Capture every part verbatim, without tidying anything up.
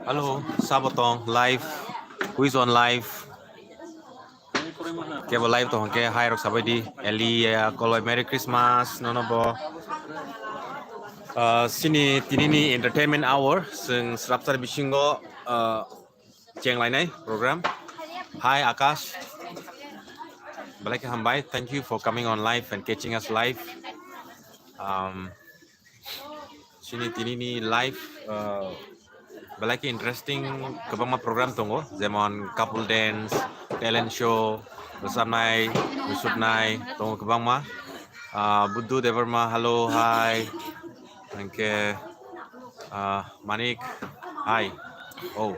Hello, sabo tong live, who is on live? Kebo live tong ke hai rok sabai di, Eli, eh, koloi Merry Christmas, nono bo. Ah, sini tini ni entertainment hour, sing srapsar bisingo, ah, chenglainai program. Hi, Akash. Belai khe hambai. Thank you for coming on live and catching us live. Um, sini tini ni live, uh, belai khe interesting kwbangma program tongo, jemon couple dance, talent show, rwchapnai, musuknai tongo kwbangma. Uh, Buddu Debbarma, hello, hi. Hingke, ah, Manik, hi. Oh.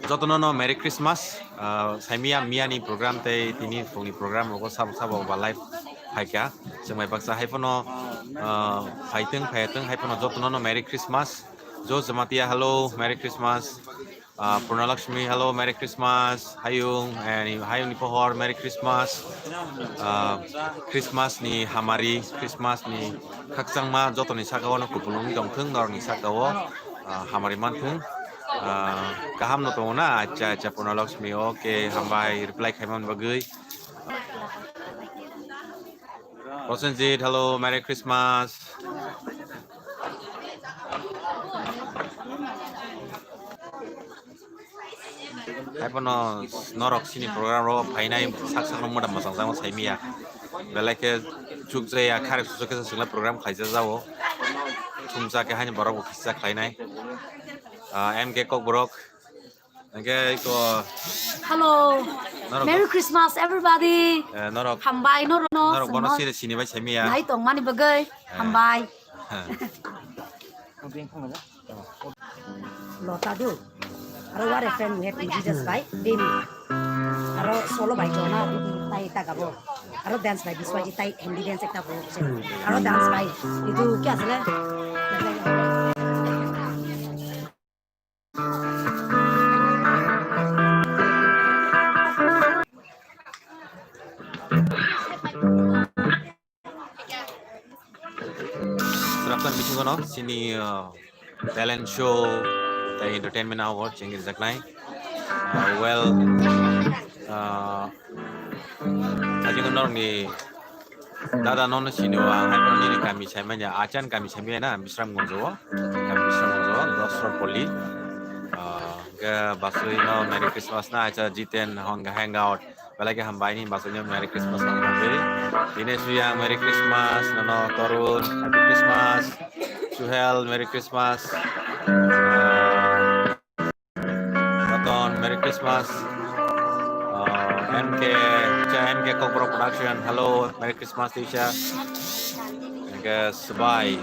Jotono no Merry Christmas. Ah, saimiya miya ni program tei tini phungni program rogo sabo sabo ba live phaikha. Chwng bai baksa hai phano, ah, phaitwng phaitwng hai phano jotono no Merry Christmas. Jo Jamatia, hello, Merry Christmas. Ah, Purnalakshmi, hello, Merry Christmas. Hayung, and Hayung ni pohor, Merry Christmas. Ah, Christmas ni hamari, Christmas ni khakchangma jotoni saka o no kupulung tongthung, norok ni saka o, ah, hamari manthung. Ah, kaham no tongo na? Acha, acha, Purnalakshmi, okay, hambai, reply khaimani bagwi. Prosenjit, hello, Merry Christmas. Haiphano norok sini program ro phainai sak sak no moda masang jang saimiya. Belai khe chukjaya kharek susuk khe swnglai program khlaijak jao. Thumsa khe haini borok bo kisa khlainai. Ah, M K Kokborok. Hingke iko Hello. Norok Merry Christmas, everybody. Eh, norok, Hambai, norok no, norok bono sini bai saimiya. Nai tongmani bagwi. Eh. Hambai. Lota do. Aro what a friend we have in Jesus by Demi. Aro solo by Jona, tai tagabo. Aro dance by Biswajit, tai Hindi dance ekta bo. Aro dance by itu kya asle? Sraptan bisingo no sini, uh, talent show tei entertainment award chengri jaknai. Uh, well, uh, ajingo norokni Dada, nono sini o, ang hai nini kami saimanya, achan kami saimanya na, Bisramganj o, kami Bisramganj o, Dosra Poli. Ah, hingke basui no Merry Christmas na, acha Jiten hong hangout. Belai khe hambai ni basui no Merry Christmas hong bagwi. Dinesh Riyang, Merry Christmas, nono Torun, Happy Christmas, Suhel, Merry Christmas. Ah, Ratan, Merry Christmas. Uh, M K, cha M K Kokborok Production, hello, Merry Christmas, Tisha. M K Subai,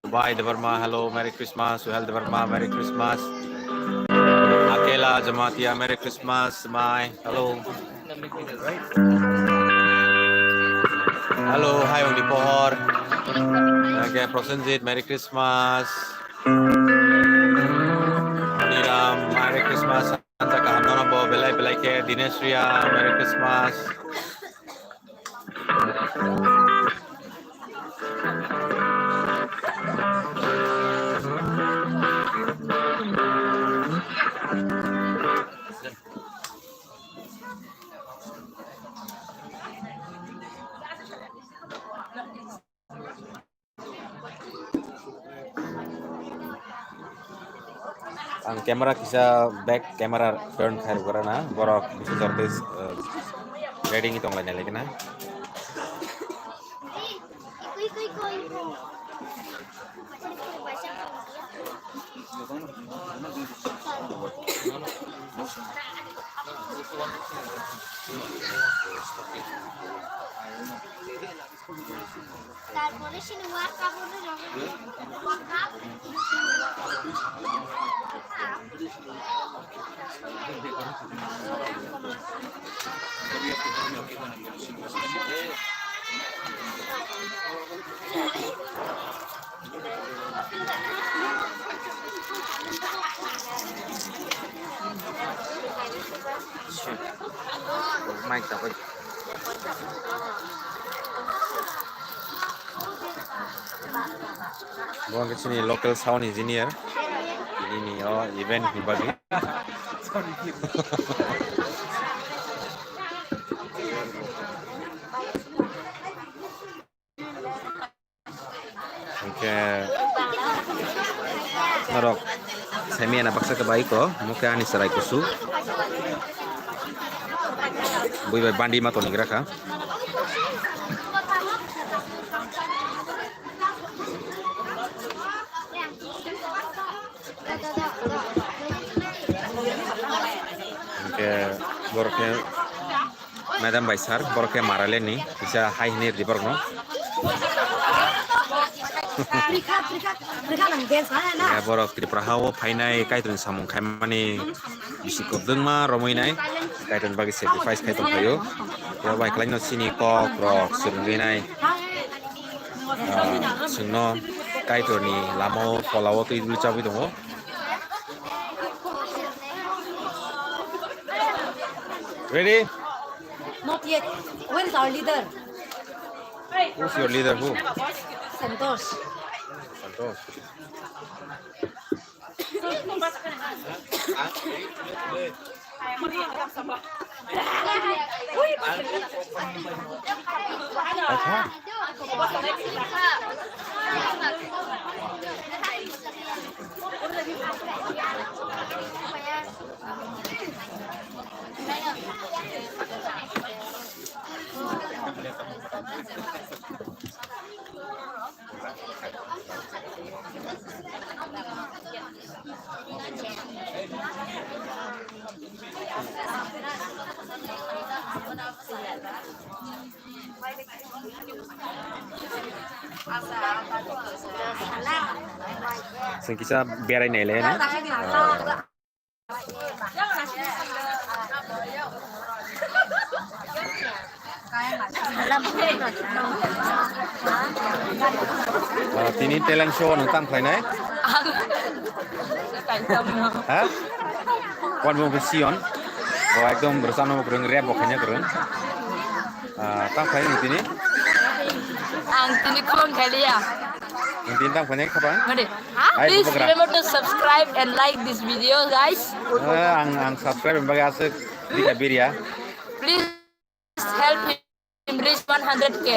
Subai Debbarma, hello, Merry Christmas. Suhel Debbarma, Merry Christmas. Akela Jamatia, Merry Christmas, Mai, hello. Hello, hi, Uni Pohor. M K Prosenjit, Merry Christmas. Moniram, Merry Christmas. Santa kaham nono bo belai belai khe. Dinesh Ria, Merry Christmas. Ang camera kisa back camera turn khai rwgwra na, borok bisi jordi, eh, ready wngwi tonglainai lai kheno. তারপরে সে নোয়ার কাপড়ে রঙে Mic tak. Bo hwnkhe chini local sound engineer. Nini o event ni bagwi. Hwnkhe norok saimanya baksa khe bai ko, omo khe ani chwrai kusu. Bui bai bandi ma tonigra kha. Hwnkhe borok khe Madam bai sir, borok khe Marale ni kisa hai hinwi rwdi borok no. Ya, borok Tripura ha o phainai Kaitor ni samung khaimani bisi kwbangma romwi nai, Kaitor ni bagwi sacrifice khai tong phaio. Ya bai kwlai no chini kok rok swrwngwi nai. Ah, chwngno Kaitor ni lama o phola o twi rwchabwi tongo. Ready? Not yet. Where is our leader? Who's your leader? Who? Santosh. Santosh. Chwng kisa berai nai le na? Ah, tini talent show no tang khlainai? Ha? Kon bo khe Sion. Bo ekdom rwchapna bo kwrwng, rap bo khaina kwrwng. Ah, tang khlainai tini? Ang tini khulum khailiya. Ang tini tang khlainai khapang? Mane, hai, please bubagra. Remember to subscribe and like this video, guys. Eh, ang, ang subscribe bagwi aswk dika birya. Please help him reach one hundred K.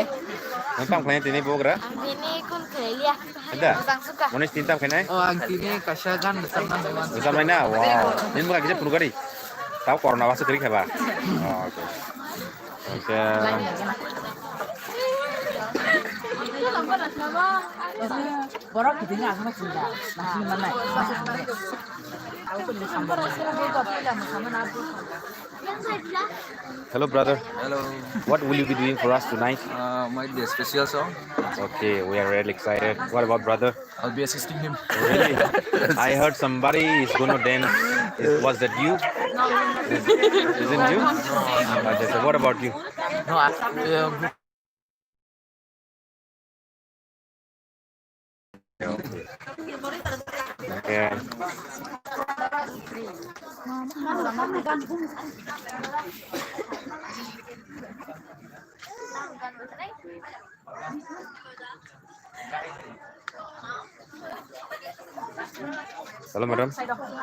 Ang tang khlainai tini bubagra? Ang tini khulum khailiya. Ada? Ang tang suka. Monis tini tang khlainai? Oh, ang tini kaisa gan rwchapna haiman. Rwchapnai na? Wow. Nini bubagra kisa phunu gari. Tao corona basa kwrwi kha ba? Oh, okay. Okay. Borok kidini asma chinda. Nasi mana? Hello, brother. Hello. What will you be doing for us tonight? Uh, might be a special song. Okay, we are really excited. What about brother? I'll be assisting him. Really? I heard somebody is gonna dance. Is, was that you? No. Is, isn't you? Uh, just, what about you? No, I, uh, Okay. Hello, madam.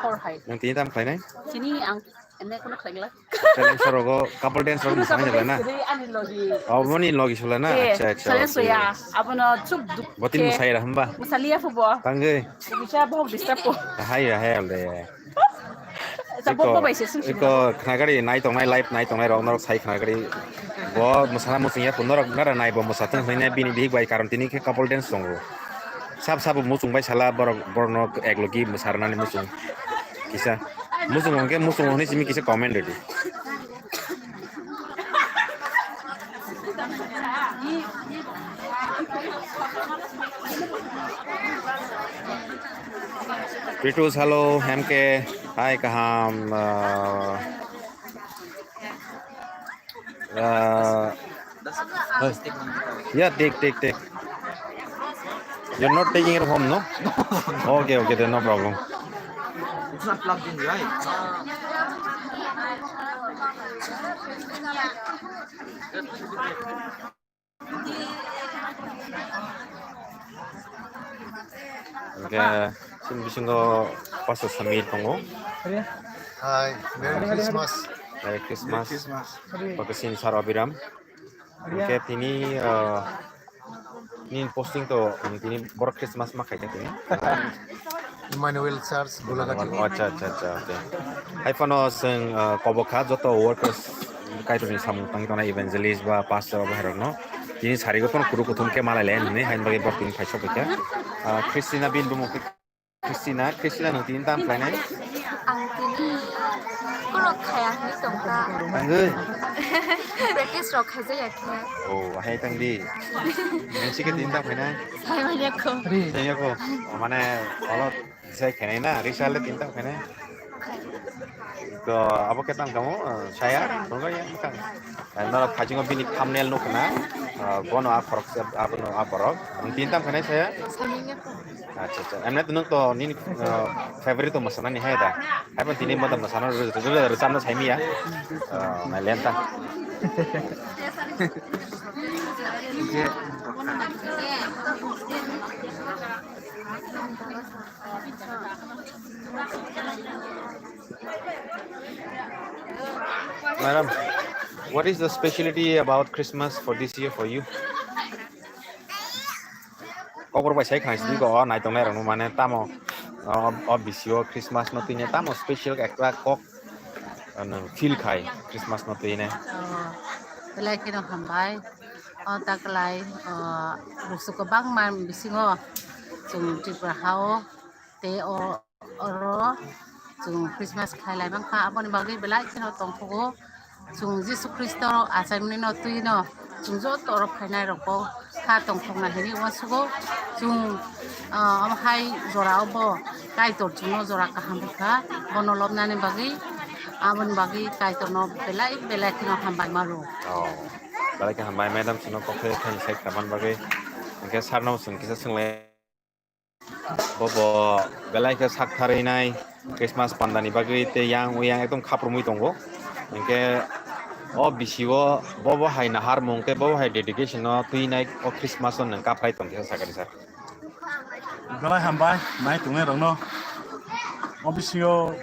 Hor hai. Nang tini tam khlainai? Tini ang ene kono khlaigla. Challenge sorogo couple dance rok mwsana jala na? Ani logi. Oh, moni logi sula na? Eh, acha, acha, challenge okay. Ya, abono chuk duk. Botin ke. Musai ra hamba? Musaliya phubo. Tangge. Bisa bohok disturb ko. Hai, hai, alde. Sa iko, bohok bai se sung iko sung. Khnagari nai tongnai, live nai tongnai rok norok sai khnagari. Bo musana musung ya pun norok nara nai bo musa tong nai bini bihik bai karon tini khe couple dance tongo. Sab sab muchung bai sala borok borok no ek logi musarnani muchung. Kisa. Muchung hwnkhe muchung hwnwi simi kisa comment rwdi. Kritus, hello, M K, hi, kaham, uh, uh, yeah, take, take, take. You're not taking it home, no? Okay, okay, then no problem. It's not plugged in, right? Hingke chini bisingo Pastor Samir tongo. Hi, Merry Christmas. Merry Christmas. Merry Christmas. Oke, sini Sir Abiram. Hingke tini, ah, nini posting to, tini borok Christmas ma khaikha tini. Emmanuel Church, Golagati. Oh, acha, acha, acha, okay. Hai phano chwng, ah, kobokha joto workers, Kaitorni samung tangwi tongnai evangelist ba pastor ba herokno. Tini sarigo phano kuru kuthum khe malai le nini hain bagwi borok tini phaisok kha. Ah, Christina bini bumung khe Christina, Christina nwng tini tam khlainai? Ang tini kulok khaya hwnwi tongkha. Tangwi? Practice rok khaijak ya khe. Oh, ahai tangdi. Nwng sikhe tini tam khlainai? Saimanya kho. Saimanya kho. Oh, mane, olo Sai khenai na, risa le tinta khenai. To abo khe tang kamo, saya, tongo ya, tang. Norok phaijingo bini thumbnail nukna, bono a khorok se, abono a borok. Ang tin tam khenai saya. Acha, acha. Emne to nung to nini, ah, favorite to masana ni hai da. Hai pon tini moda masana ru, ru, ru, ru, samna sai miya. Ah, na lenta. Madam, what is the specialty about Christmas for this year for you? Kokborok bai sai khna sidi go, naitok nai rok mane tamo, o, o bisio Christmas no tini tamo special ekta kok, ano, feel khai Christmas no tini. Oh, belai kheno hambai. O taklai, o, busu kwbangma bisingo chwng Tripura hao tei o, oro chwng Christmas khailai mankha, aboni bagwi belai kheno tongthogo. Chwng Jisu Khristo achaimani no twi no chwng joto oro phainai rokbo kha tongthokna hinwi uansugo. Chwng, o, omo hai jora o bo Kaitor chwngno jora kaham rwkha, bono lobnani bagwi, aboni bagwi Kaitorno belai belai kheno hambai ma rwo. Oh, belai khe hambai, madam, chwngno kok khe thani sai khlaimani bagwi. Hwnkhe sir no chwng kisa swnglainai. Bobo belai khe sak tharwi nai Christmas panda ni bagwi tei yang uyang ekdom khaprumwi tongo. Hwnkhe o bisio bobo hai naharmung tei bobo hai dedication no twi nai o Christmas o nwng kaphai tong kisa sakani sir. Belai hambai nai tongnai rokno. O bisingo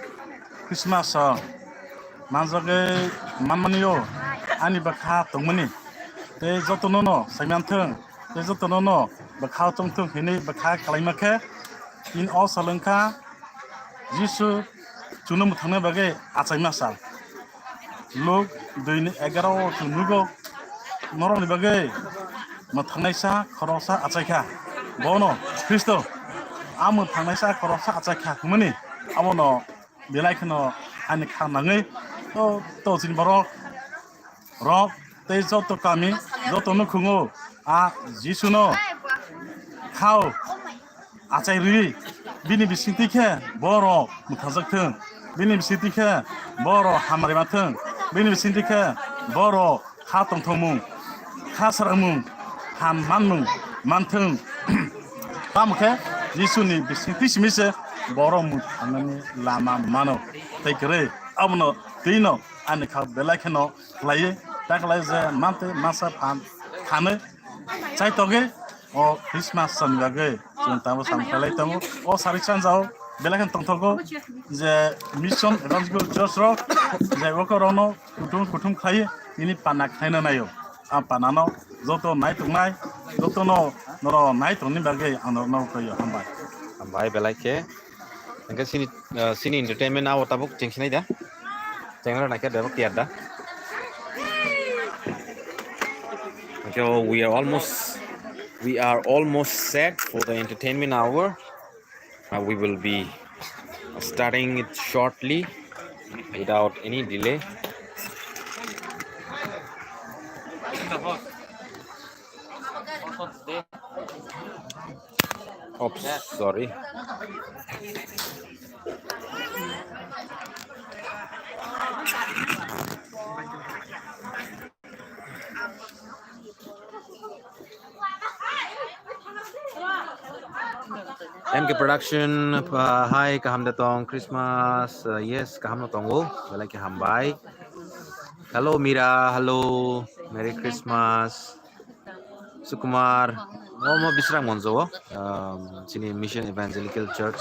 Christmas o manjagwi manmani o ani bwkha tongmani tei jotono no saimanthwng tei jotono no bwkha tongthwng hinwi bwkha kalaima khe tini o salwngkha Jisu chwngno mwthangna bagwi achaima sal. Luk dui ni egaroh o chwng nugo, norokni bagwi mwthangnaisa khoroksa achaikha. Bono Khristo a mwthangnaisa khoroksa achaikha hwnmani abono belai kheno ani kha nangwi to, to chini borok rok tei joto kami, joto nukhungo a Jisuno khao achai rwi, bini bisingtwi khe borok mwthangjakthwng, bini bisingtwi khe borok hamari manthwng, bini bisingtwi khe borok kha tongthokmung, kha srangmung, ham manmung manthwng. Tamo khe Jisuni bisingtwi simi se borok mwthangnani lama mano. Tei kwrwi abono twino ani kha belai kheno khlaiwi, ta khlai je mantwi masa phan khanwi chaitogwi o Christmas sani bagwi chwng tamo sam khlai tongo. O sari sanjao belai kheno tongthogo je Mission Evangelical Church rok je oko rokno kuthum kuthum khlai nini pana khlaina naio. A panano joto naituknai, jotono noro naitokni bagwi ang norokno ukaio. Hambai. Hambai belai khe. Hingke sini, ah, sini entertainment abo tabuk chengsinai da. Chengra naikhe debo kiyar da. Okay, we are almost, we are almost set for the entertainment hour. Uh, we will be starting it shortly. without any delay. Oops, sorry. M K Production, uh, hi, kaham da tong, Christmas, uh, yes, kaham no tongo, belai ke hambai. Hello, Mira, hello, Merry Christmas. Sukumar, omo Bisram Gonjo, um, chini Mission Evangelical Church.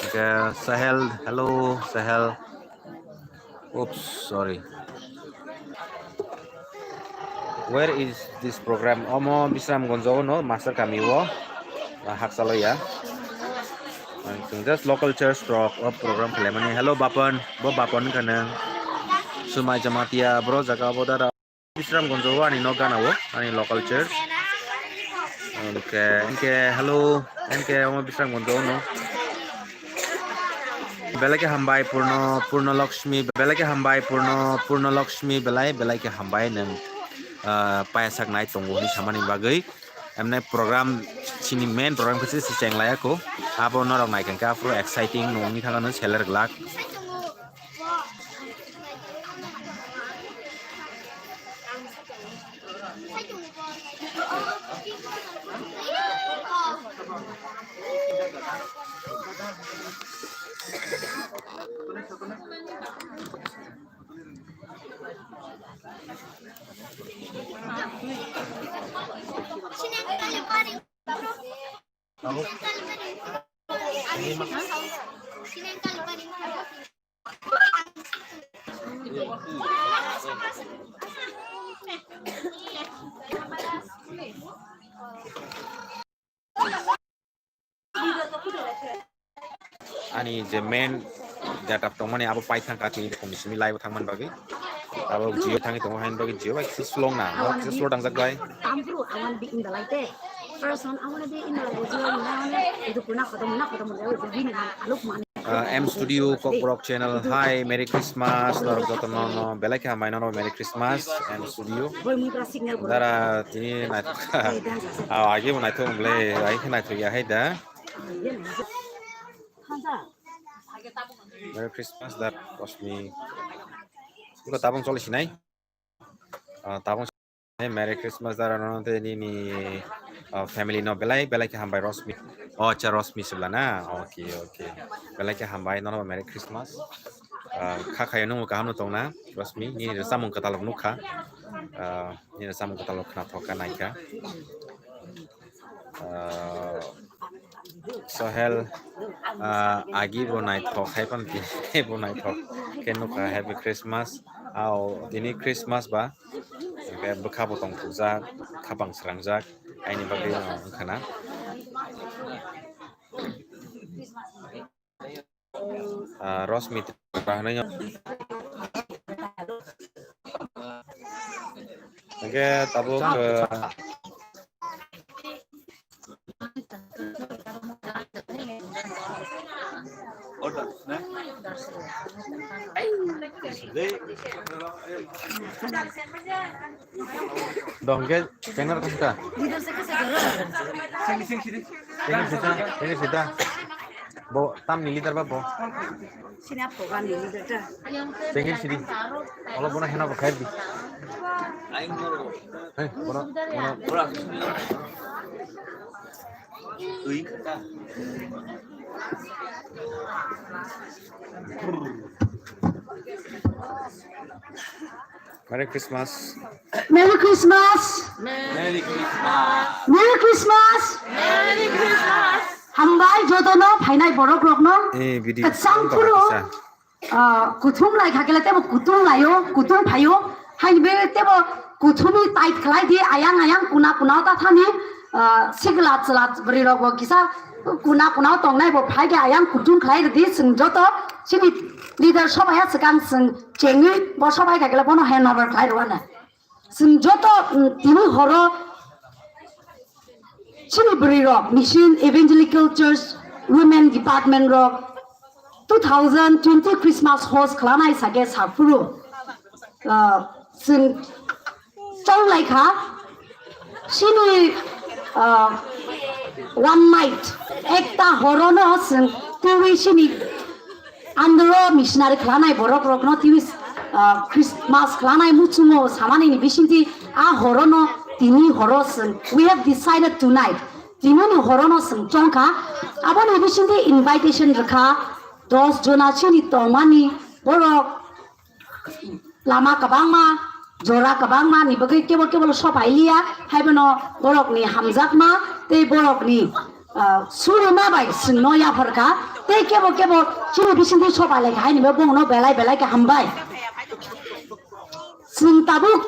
Okay, Sahel, hello, Sahel. Oops, sorry. Where is this program? Omo Bisram Gonjo no, Master Kami o, ah, Haksaloya. Ang chwng just local church rok o program khwlaimani. Hello, Bapan, bo Bapan kanang. Sumai Jamatia, bro, jaga bo dara. Bisram Gonjo o ani nok gana o, ani local church. Hwnkhe, hwnkhe, hello, hwnkhe, omo Bisram Gonjo no. Belai ke hambai Purno, Purno Lakshmi, belai ke hambai Purno, Purno Lakshmi, belai, belai ke hambai nwng, ah, payasak nai tongo hwnwi samani bagwi. Emne program, chini main program khe se cheng laya ko. Abo norok nai khe aphuru exciting nungni thangano seler glak. Ani je main data tongmani abo paithang kati ni khumni simi live thangmani bagwi. Abo Jio thangwi tongo haini bagwi Jio bai kisa slow na, mo kisa slow dangjak bai. Tampru, I wanna be in the light, eh. First one, I wanna be in the light, Jio, you know, itu kuna khotom na khotom, itu bini na aluk mani. Ah, M Studio Kokborok channel. Hi, Merry Christmas norok jotono no belai khe hambai norok Merry Christmas M Studio. Dara tini naithok kha. Ah, agi bo naithok bole, agi khe naithok ya hai da. Merry Christmas da Rosmi. Iko tabung choli sinai. Ah, tabung Hey, Merry Christmas dara nono tei nini, uh, family no belai belai khe hambai Rosmi. Oh, acha Rosmi sibla na? Okay, okay. Belai khe hambai nono Merry Christmas. Uh, kha khayo nung kaham no tong na Rosmi? Nini rwchapmung kwtal rok nukha. Uh, nini rwchapmung kwtal rok khna thok kha naikha. Uh, Sohel, ah, agi bo naithok hai pan tini bo naithok khe nukha Happy Christmas. Ao tini Christmas ba, hwnkhe bwkha bo tong thokjak, khapang srangjak, aini bagwi no wngkha na. Ah, Rosmita hwnwi no. Hwnkhe tabuk, ah, Dong ke channel ka sita. Channel sita, channel sita. Bo tamni leader ba bo. Sina program ni leader ta. Channel sidi. Olo bono hena bo khair di. Hey, bono, bono. Merry Christmas. Merry Christmas. Merry Christmas. Merry Christmas. Merry Christmas. Hambai jotono phainai borok rokno. Eh, video kwchang phuru. Ah, kuthum lai kha kele tebo kuthum laio, kuthum phaio. Hai be tebo kuthumi tait khlai di, ayang ayang kuna kuna ta thani, ah, sigla chla bwrwi rok bo kisa kuna kuna tongnai bo phai khe ayang kuthum khlai rwdi, chwng joto chini leader sobai ha swkang chwng chengwi bo sobai kha kele bono handover khlai rwna. Chwng joto, mm, tini horo chini bwrwi rok, Mission Evangelical Church Women Department rok, two thousand twenty Christmas host khlanai sake saphuru, ah, chwng chonglai kha. Chini, ah, one night, ekta horono chwng twiwi chini andro missionary khlanai borok rokno twiwi, ah, Christmas khlanai muchungo samani ni bisingtwi a horono tini horo chwng we have decided tonight. Tinini horono chwng chongkha, aboni bisingtwi invitation rwkha, dos jona chini tongmani borok lama kwbangma, jora kwbangma ni bagwi kebo kebo sopai liya, haibono borokni hamjakma tei borokni, ah, surima bai chwngno yapharkha, tei kebo kebo chini bisingtwi sopai laikha, haini bagwi bongno belai belai khe hambai. Chwng tabuk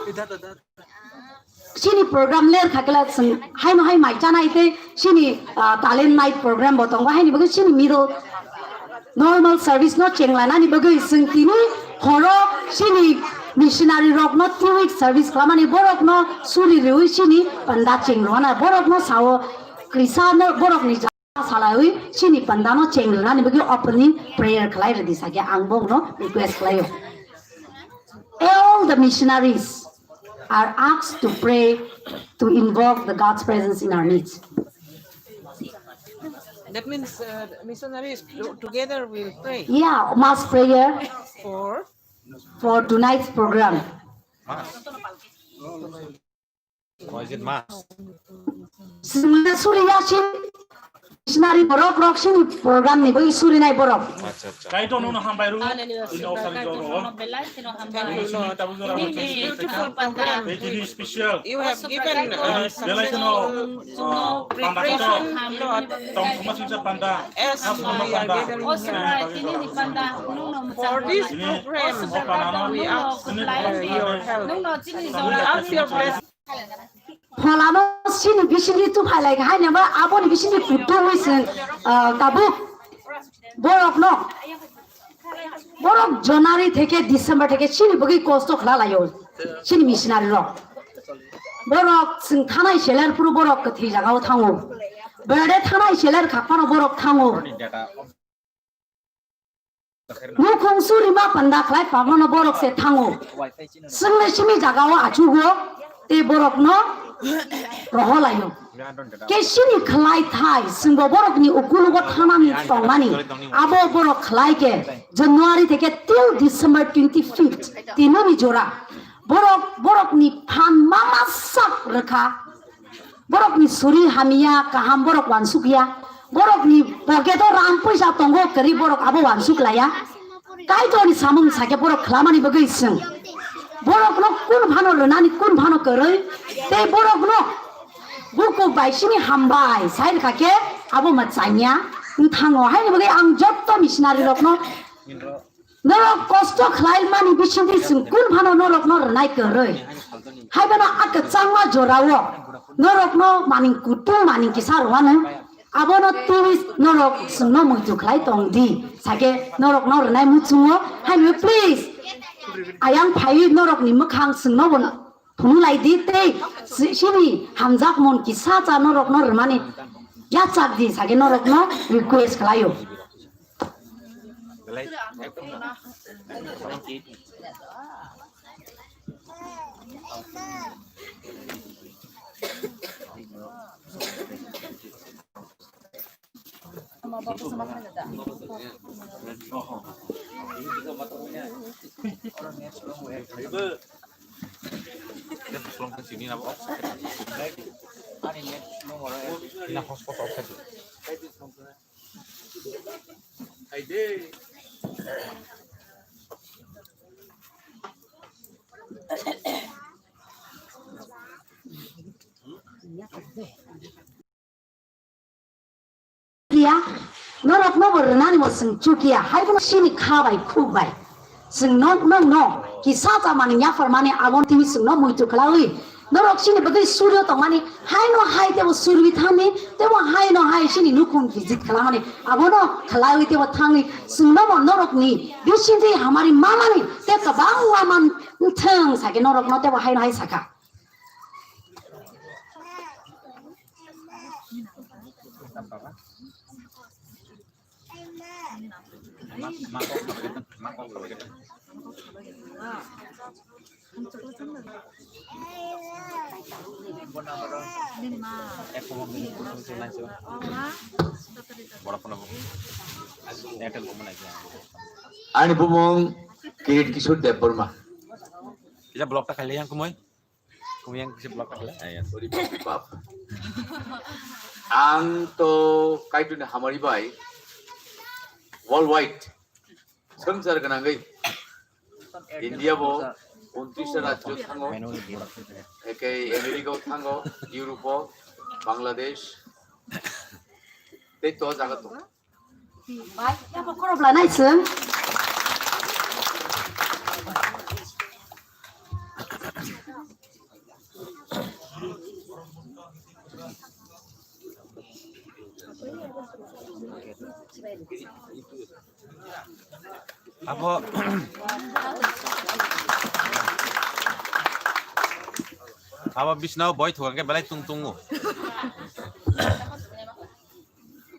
chini program ler khakela chwng haino hai mai chanai tei chini, ah, talent night program bo tongo, haini bagwi chini middle normal service no chenglanani bagwi chwng tini horo chini missionary rokno twiwi service khlamani borokno suri riwi chini panda chengrwana borokno sao krisa no borokni ja salaiwi chini panda no chengrinani bagwi opening prayer khlai rwdi sakhe ang bongno request khlaio. All the missionaries are asked to pray to invoke the God's presence in our midst. That means, uh, missionaries to- together will pray. Yeah, mass prayer for tonight's program. Why is it mass? Suri ya sin. Missionary borok rok sini program ni bai suri nai borok. Acha, acha. Kaitor no hambai ru. Ini ofsari joro. Thank you, Lord. This beautiful program. Ini special. You have given us belai sino, uh, panda preparation, kotor. Lord. Tong thuma singsa panda. As we are gathering here for this program, we ask, uh, your help. We ask your blessing. Pholano sini bisingni tuphai lai hai naba aboni bisingni kutung wi sing, ah, tabuk borok no borok January theke December theke sini bagwi kosto khlai laio sini missionary rok. Borok sing thanai seler puru borok kwthwi jagao thango. Berde thanai seler khapano borok thango. Nukhung surima panda khlai pamano borok se thango. Swngle simi jagao achugo tei borokno roholaio. Kesini khlai thai singbo borokni ukulugo thanani tongmani abo borok khlai ke January theke till December twenty-fifth tinoni jora. Borok borokni phan mama sak rwkha. Borokni suri hamya kaham borok wansukya. Borokni poketo rang poisa tongo kwrwi borok abo wansuk laya. Kaitorni samung sakhe borok khlamani bagwi sing. Borokno kun phano rwnani kun phano kwrwi. Tei borokno buku bai sini hambai sai rwkha khe abo ma chanya. Wng thango haini bagwi ang jotto missionary rokno Norok kosto khlai mani bisingtwi chwng kun phano norokno rwnai kwrwi. Haiphano a kwchangma jorao norokno maning kutung maning kisa rwano. Abono twiwi norok chwngno muitu khlai tong di. Sakhe norokno rwnai muchungo. Haino please. Ayang phaiwi norokni mwkhang chwngno bo phunulai di tei si-, sini hamjak mon kisa cha norokno rwmani yachak di. Sakhe norokno request khlaio. Kiya, norokno bo rwnani bo chwng chukya, hai bono sini kha bai khuk bai. Chwng nok nok no kisa chamani yapharmani aboni twi chwngno muitu khlawi. Norok chini bagwi surio tongmani, haino hai tebo surwi thangni, tebo haino hai chini nukhung visit khlamani, abono khlawi tebo thangwi chwngno bo norokni bisingtwi hamari mamani tei kwbang uaman thwng sakhe norokno tebo haino hai sakha. Ani bumung Kirit Kishore Debbarma. Kisa block ta khaile yang kumui. Kumui yang kisa block ta khaile. Ayan. Bap. Ang to Kaitorni hamari bai worldwide swngchar gwnangwi India bo untris rajyo thango, eke America o thango, Europe o, Bangladesh, tei to jaga tongo. Bai, abo khorop lanai chwng. Abo, abo bisnao boi thwk hwnkhe belai tung tungo.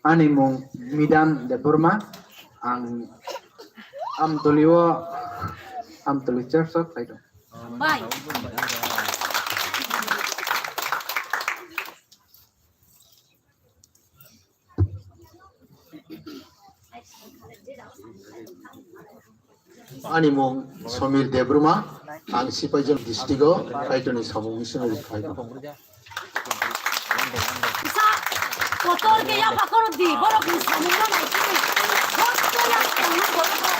Ani mung Midan Debbarma, ang Amtolio, Amtoli Church o khlai tongo. Bai. Ani mung Somir Debbarma, ang Sipaijala district o Kaitorni samung missionary khlai tongo. Kisa kotor ke ya pakoro di, borok ni samung no nai sini. Kotor ya pakoro borok.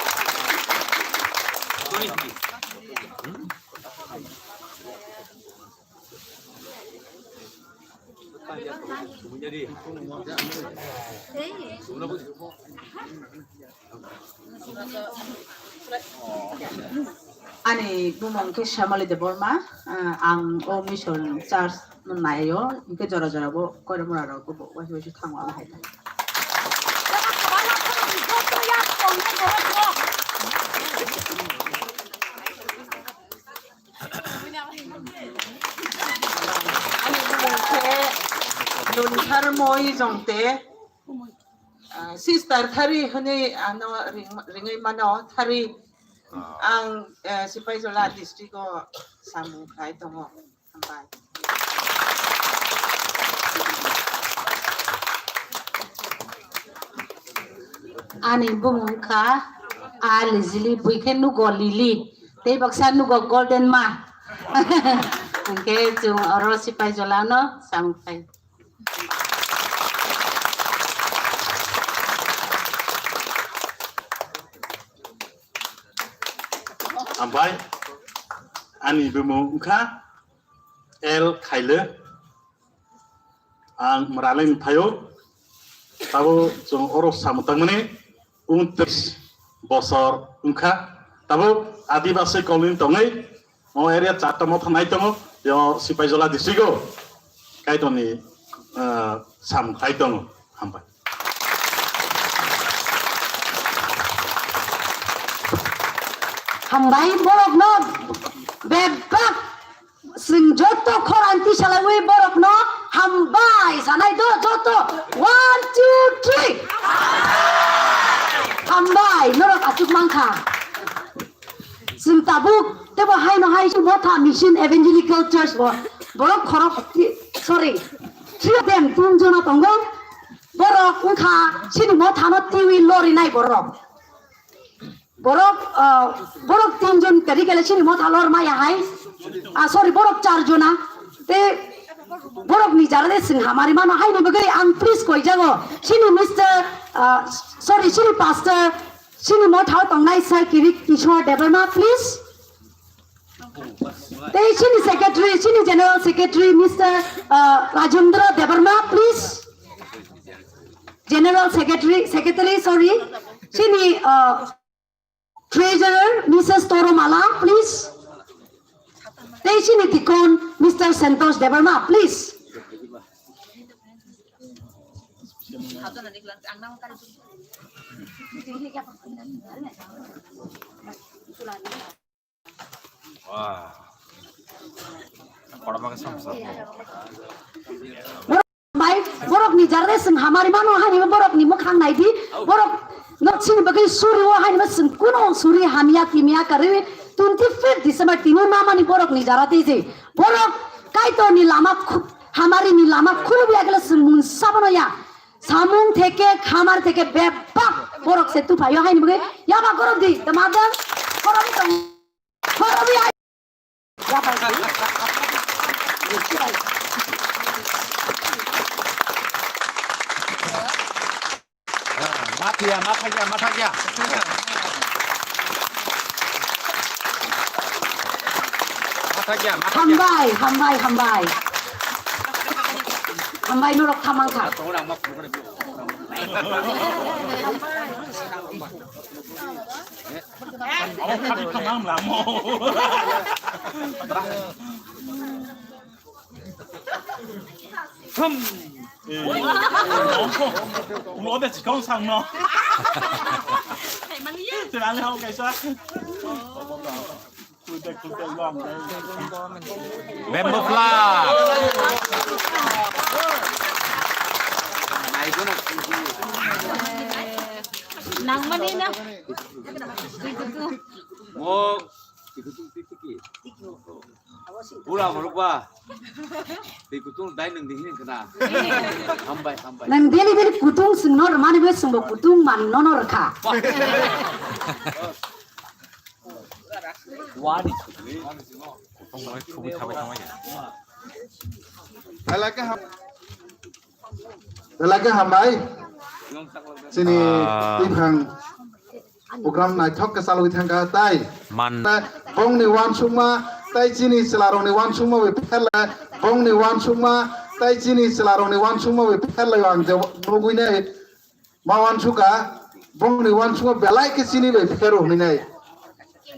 Ani bumung khe Shyamali Debbarma, ah, ang o mission church no naio, hwnkhe jora jora bo koiramura rok bo waisa waisa thango abo hai. Ani bumung khe Nunthar Moi Jongte, ah, sister thari hwnwi ano ring-, ringwi mano thari. Ang, eh, Sipaijala district o samung khai tongo. Hambai. Ani bumung kha A Lijili, bui khe nugo Lili, tei baksa nugo Golden Ma. Hwnkhe chwng oro Sipaijala no samung khai. Hambai, ani bumung wngkha L Khaile. Ang Mraleng phaio, tabo chwng oro samung tangmani untris bosor wngkha, tabo Adibasi colony tongwi o area charta motha nai tongo, yo Sipaijala district o Kaitorni, ah, samung khai tongo. Hambai. Hambai borokno bebak. Chwng joto khorang tisalaiwi borokno hambai sanai do joto. One, two, three. Hambai, norok achuk mankha. Chwng tabuk tebo haino hai Motha Mission Evangelical Church bo borok khorok ti-, sorry, three of them, tin jona tongo. Borok wngkha chini mothano tiwi lorinai borok. Borok, ah, borok tin jon kari kale chini motha lor maya hai. Ah, sorry, borok char jona. Te borok ni jara de sing hamari mano hai ni bagwi ang please koi jago. Chini Mister, ah, sorry, chini pastor, chini motha tongnai sir Kirit Kishore Debbarma, please. Te chini secretary, chini general secretary, Mister, ah, Rajendra Debbarma, please. General secretary, secretary, sorry. Chini, ah, Treasurer, Missus Toromala, please. Tei chini deacon, Mister Santosh Debbarma, please. Wah. Kotorma khe samsa. Bai, borok ni jara de sing hamari mano hani borok ni mukhang nai di, borok Nok chini bagwi suri o haino chwng kuno suri hamya timya karwi twenty fifth December tini mamani borok ni jara tiji. Borok Kaitor ni lama khu-, hamari ni lama khulubya gala chwng mungsa bono ya. Samung theke khamar theke bebak borok se tuphaio haino bagwi yaba gorok di. Tamadan khorobi tong. Khorobi ai. Mathia, mathia, mathia. Mathia, mathia. Hambai, hambai, hambai. Hambai norok thamang kha. Ulo de chikon sang no. Te ang hau kaisa. Bamboo flower. Nangmani na. Mo. Pura borok ba. Di kutung dai nang di hin kana. Hambai, hambai. Nang daily daily kutung sing no mani be sing bo kutung man no no rkha. Wadi. Kutung bai kubu thabai thabai. Alaka ham. Belai khe hambai. Chini Ah. Twiphang program naithok khe chalogwi thangkha tai. Man. Bongni uansukma tai chini chwlarokni uansukma bai pherlai. Bongni uansukma tai chini chwlarokni uansukma bai pherlai ang je nugwi nai. Ma uansukha bongni uansukma belai khe chini bai pheru hwnwi nai.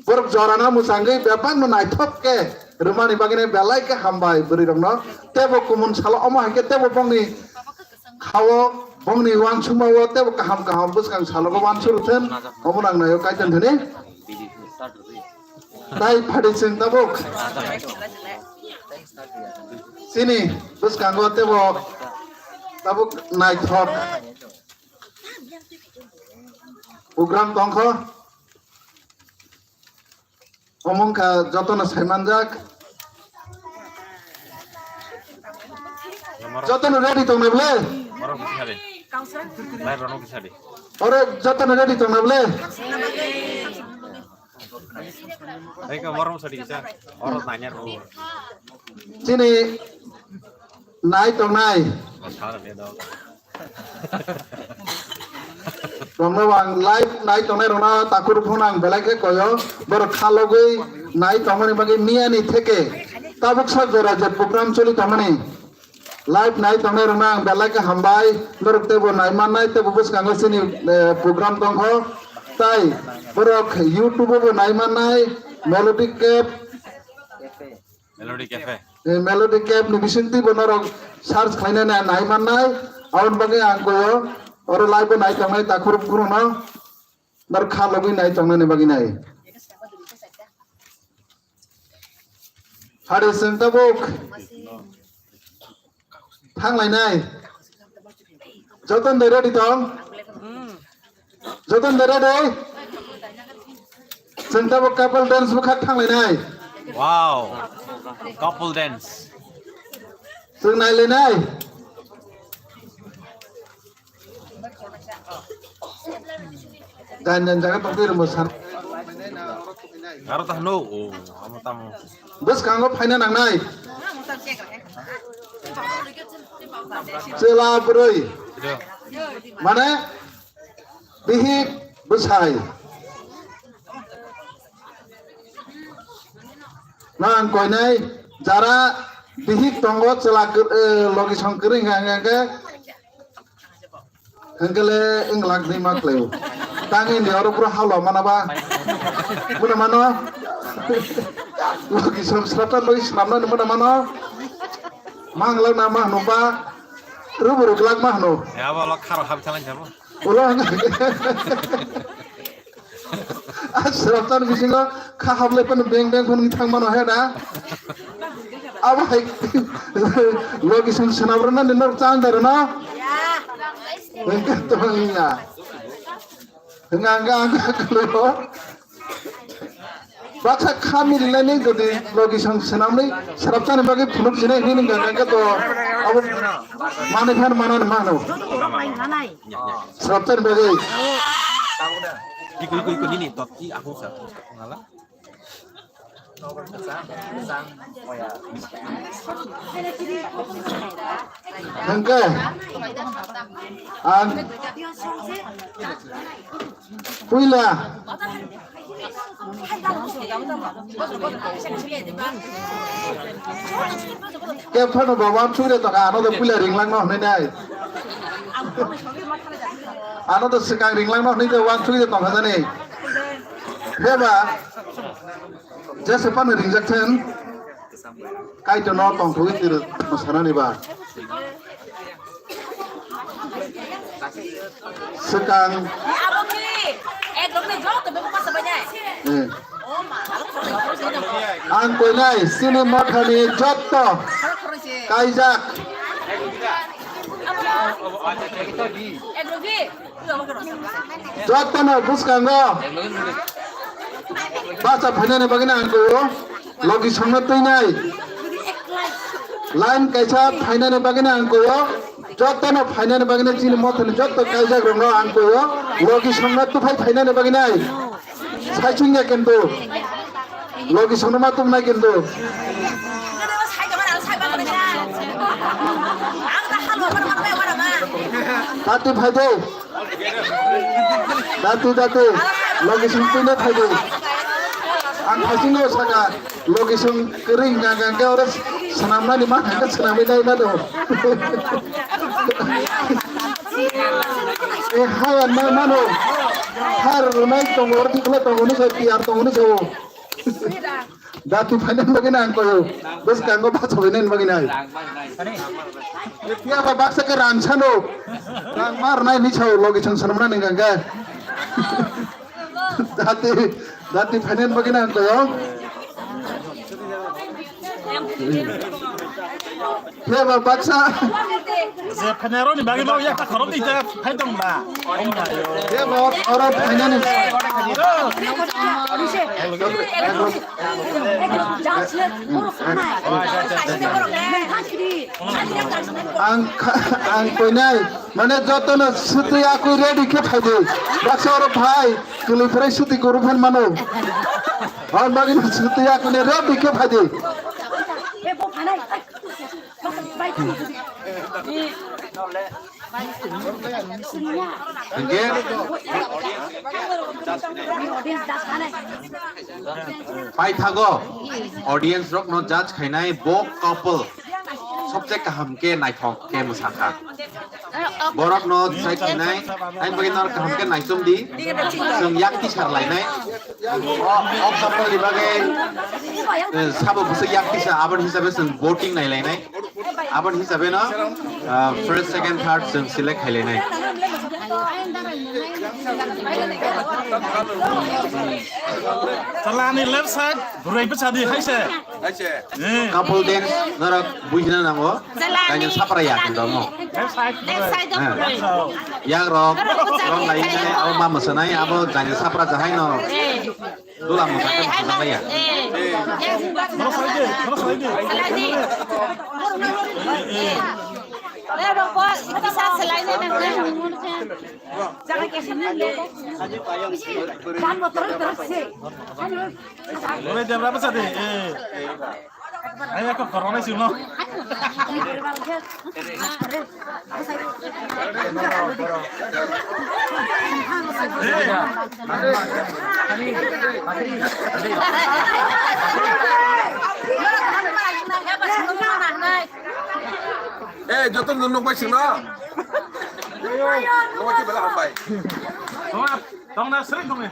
Borok jorano mwchangwi bebakno naithok khe rwmani bagwino belai khe hambai bwrwirokno. Teibo kumun salo omo hai khe teibo bongni khao, bongni uansukmao teibo kaham kaham bwskang salogo uansuk rwthun. Omo nang naio Kaitor thani. Tai phadi chwng tabuk. Chini bwskango teibo tabuk naithok program tongkho. Omo wngkha jotono saimanjak. Jotono ready tongna bwle? Borok kisa de. Lai borok kisa de. Oro jotono ready tongna bwle? Eka borok sadi kisa. Oro nanya ro. Chini nai tongnai. Bosara de do. Rokno ang live nai tongnai rokno takhur phone ang belai khe koyo, borok khalogwi nai tongmani bagwi miyani theke tabuk sa jora je program choli tongmani live nai tongnai rokno ang belai khe hambai, norok teibo nai mannai teibo bwskango chini, eh, program tongkho, tai borok YouTube o bo nai mannai Melody Cafe. Melody Cafe. Eh, Melody Cafe ni bisingtwi bo norok search khlainai nai, nai mannai. Aboni bagwi ang koyo oro live bo nai tongnai takhurok phurungno norok kha logwi nai tongnani bagwi nai. Hari chwng tabuk thanglainai. Joton de ready tong? Joton de ready? Chwng tabuk couple dance bwkhak thanglainai. Wow. Couple dance. Chwng nailainai. Jan jan jaga tongtwi rwngbo san. Aro ta hano, o, amo tamo. Bwskango phaina nangnai. Chwla bwrwi. Mane, bihik bwsai. Nang koinai jara bihik tongo chwla kwr-, eh, logi song kwrwi hwnkha hwnkha khe. Hwnkhe le wng lak di ma khlaio. Tang India oro pura halo mana ba. Muna mano. Logi song srapta logi srapna muna mano. Mang lak na ma hwno ba. Rubu ruk lak ma hwno. Ya ba lo kharo hab thalang jabo. Ulo. A sraptan bisingo kha hablai phano beng beng phano thang mano he da. Abo hai logi song swnam rwna ni nok chang da rwna. Beng ka to ya. Hwnka hwnka ang kwlwio. Baksa kha milinai ni jodi logi song swnamwi srapchani bagwi phunuk sinai hwnwi hwnka hwnka to abo manwi phan manani mano. Srapchani bagwi. Ikut ikut ikut ini top i aku sa ngala. Hwnkhe ang puila khe phano ba wansuk re tongkha, ano de puila ringlangno hwnwi nai. Ano de swkang ringlangno hwnwi de wansuk re tongkha jani. Pheba Jesa phano ringjak thung, Kaitorno tongthogwi twrwk sanani ba. Swkang. Eh. Ang koinai chini mothani jotto kaijak. Jotono bwskango bacha phainani bagwino ang koio, logi songno twinai. Line kaisa phainani bagwino ang koio, jotono phainani bagwino chini mothani jotto kaijak rokno ang koio, logi songno twphai phainani bagwinai. Saichung ya kintu. Logi songno ma tumnai kintu. Tati phai de. Tati, tati. Logi song tuina phai de. Ang thaichung no saka. Logi song kering gang gang ke oro swnamnani ma thangka swnamwi nai mano. Eh, haya nai mano. Har nai tongo, oro dikla tongo ni so, tiar tongo ni so. Dati phainani bagwi nai ang koyo. Bwskango bacha phainani bagwi nai. Phiya ba baksa khe rang sano. Rang mar nai ni sao logi song sanmana ni gangga. Dati, dati phainani bagwi nai ang koyo. Phiya ba baksa. Je phainaroni bagwi no yakta khoroknwi ta phai tong ba. Phiya ba oro phainani. Ang kha-, ang koinai, mane jotono swtwi akwi ready khe phaidi. Baksa oro phai, kwlwi phwrai swtwi guru phan mano. Hor bagwino swtwi akwini ready khe phaidi. Hwnkhe paithago audience rokno judge khainai bo couple sobse kaham khe naithok khe mwsakha. Borokno decide khainai, ani bagwi norok kaham khe naichomdi, chwng yak tisar lainai. O, o couple ni bagwi, eh, sabo bwswk yak tisa, aboni hisabe chwng voting nailainai. Aboni hisabe no, ah, first, second, third chwng select khailainai. Chalani left side, bwrwi bwsadi haise. Eh. Couple dance norok bujina nango. Kainwi sapra ya kendo mo. Left side, bwrwi. Left side of bwrwi. Yak rok, rong lai nai, abo ma mwswnai, abo jaini sapra jahai no. Dula mwsakhe mwsajak ya. Bwrwi debra bwsa de. Ai, ako koroknai simo. Eh, joto no nok bai sino. Nok bai bela hambai. Tongna sering tongni.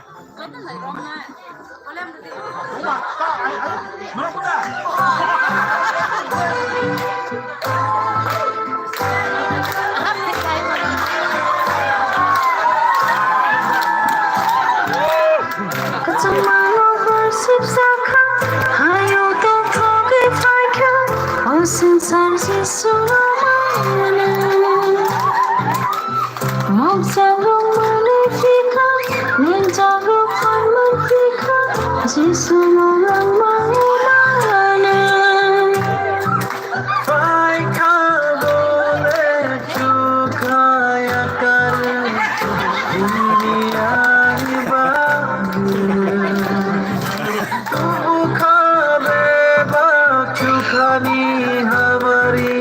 Bukha bebak chukhani hamari,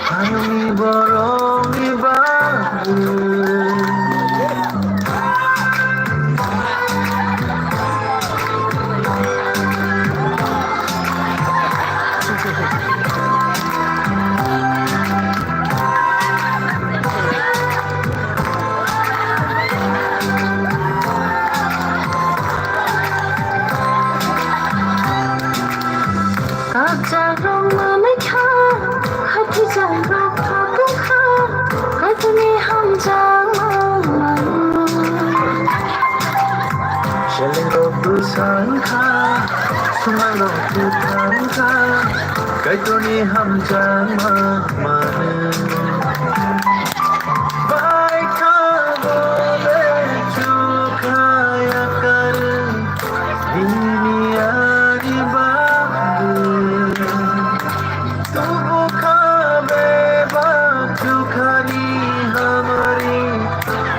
hayungni borokni bagwi. Kakchak rok manwi kha, khatijak rok phabung kha, Kaitorni hamjakma manwi. Seleng rok bwsang kha, swmai rok kwthang kha, Kaitorni hamjakma manwi. Bai kha bole chukha yakar, bini ani bagwi. Tubu kha bebak chukhani hamari.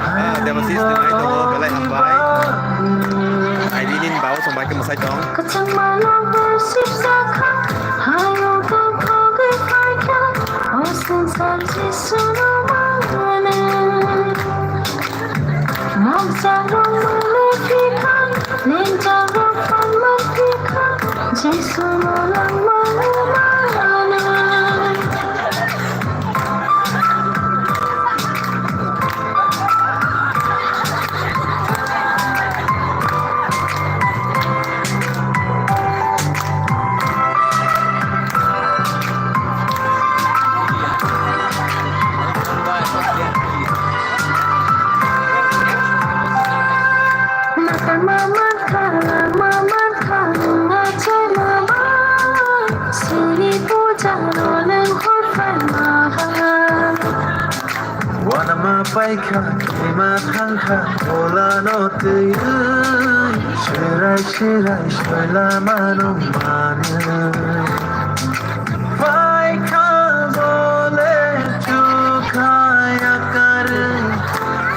Ah, Devasis ni nai tongo, belai hambai. Aidi nini babu song bai khe mwsai tong. Kwchangma nok bo sipjakha, hayung tongthogwi phaikha, o swngchar Jisuno manwi. Mokjak rok manwi phikha, lengjak rok phan manwi phikha, Jisuno langma manwi. Wanama paikha, kima thangkha, bolano twiwi, sirai sirai soila mano manwi. Paikha bole chukha yakarwi,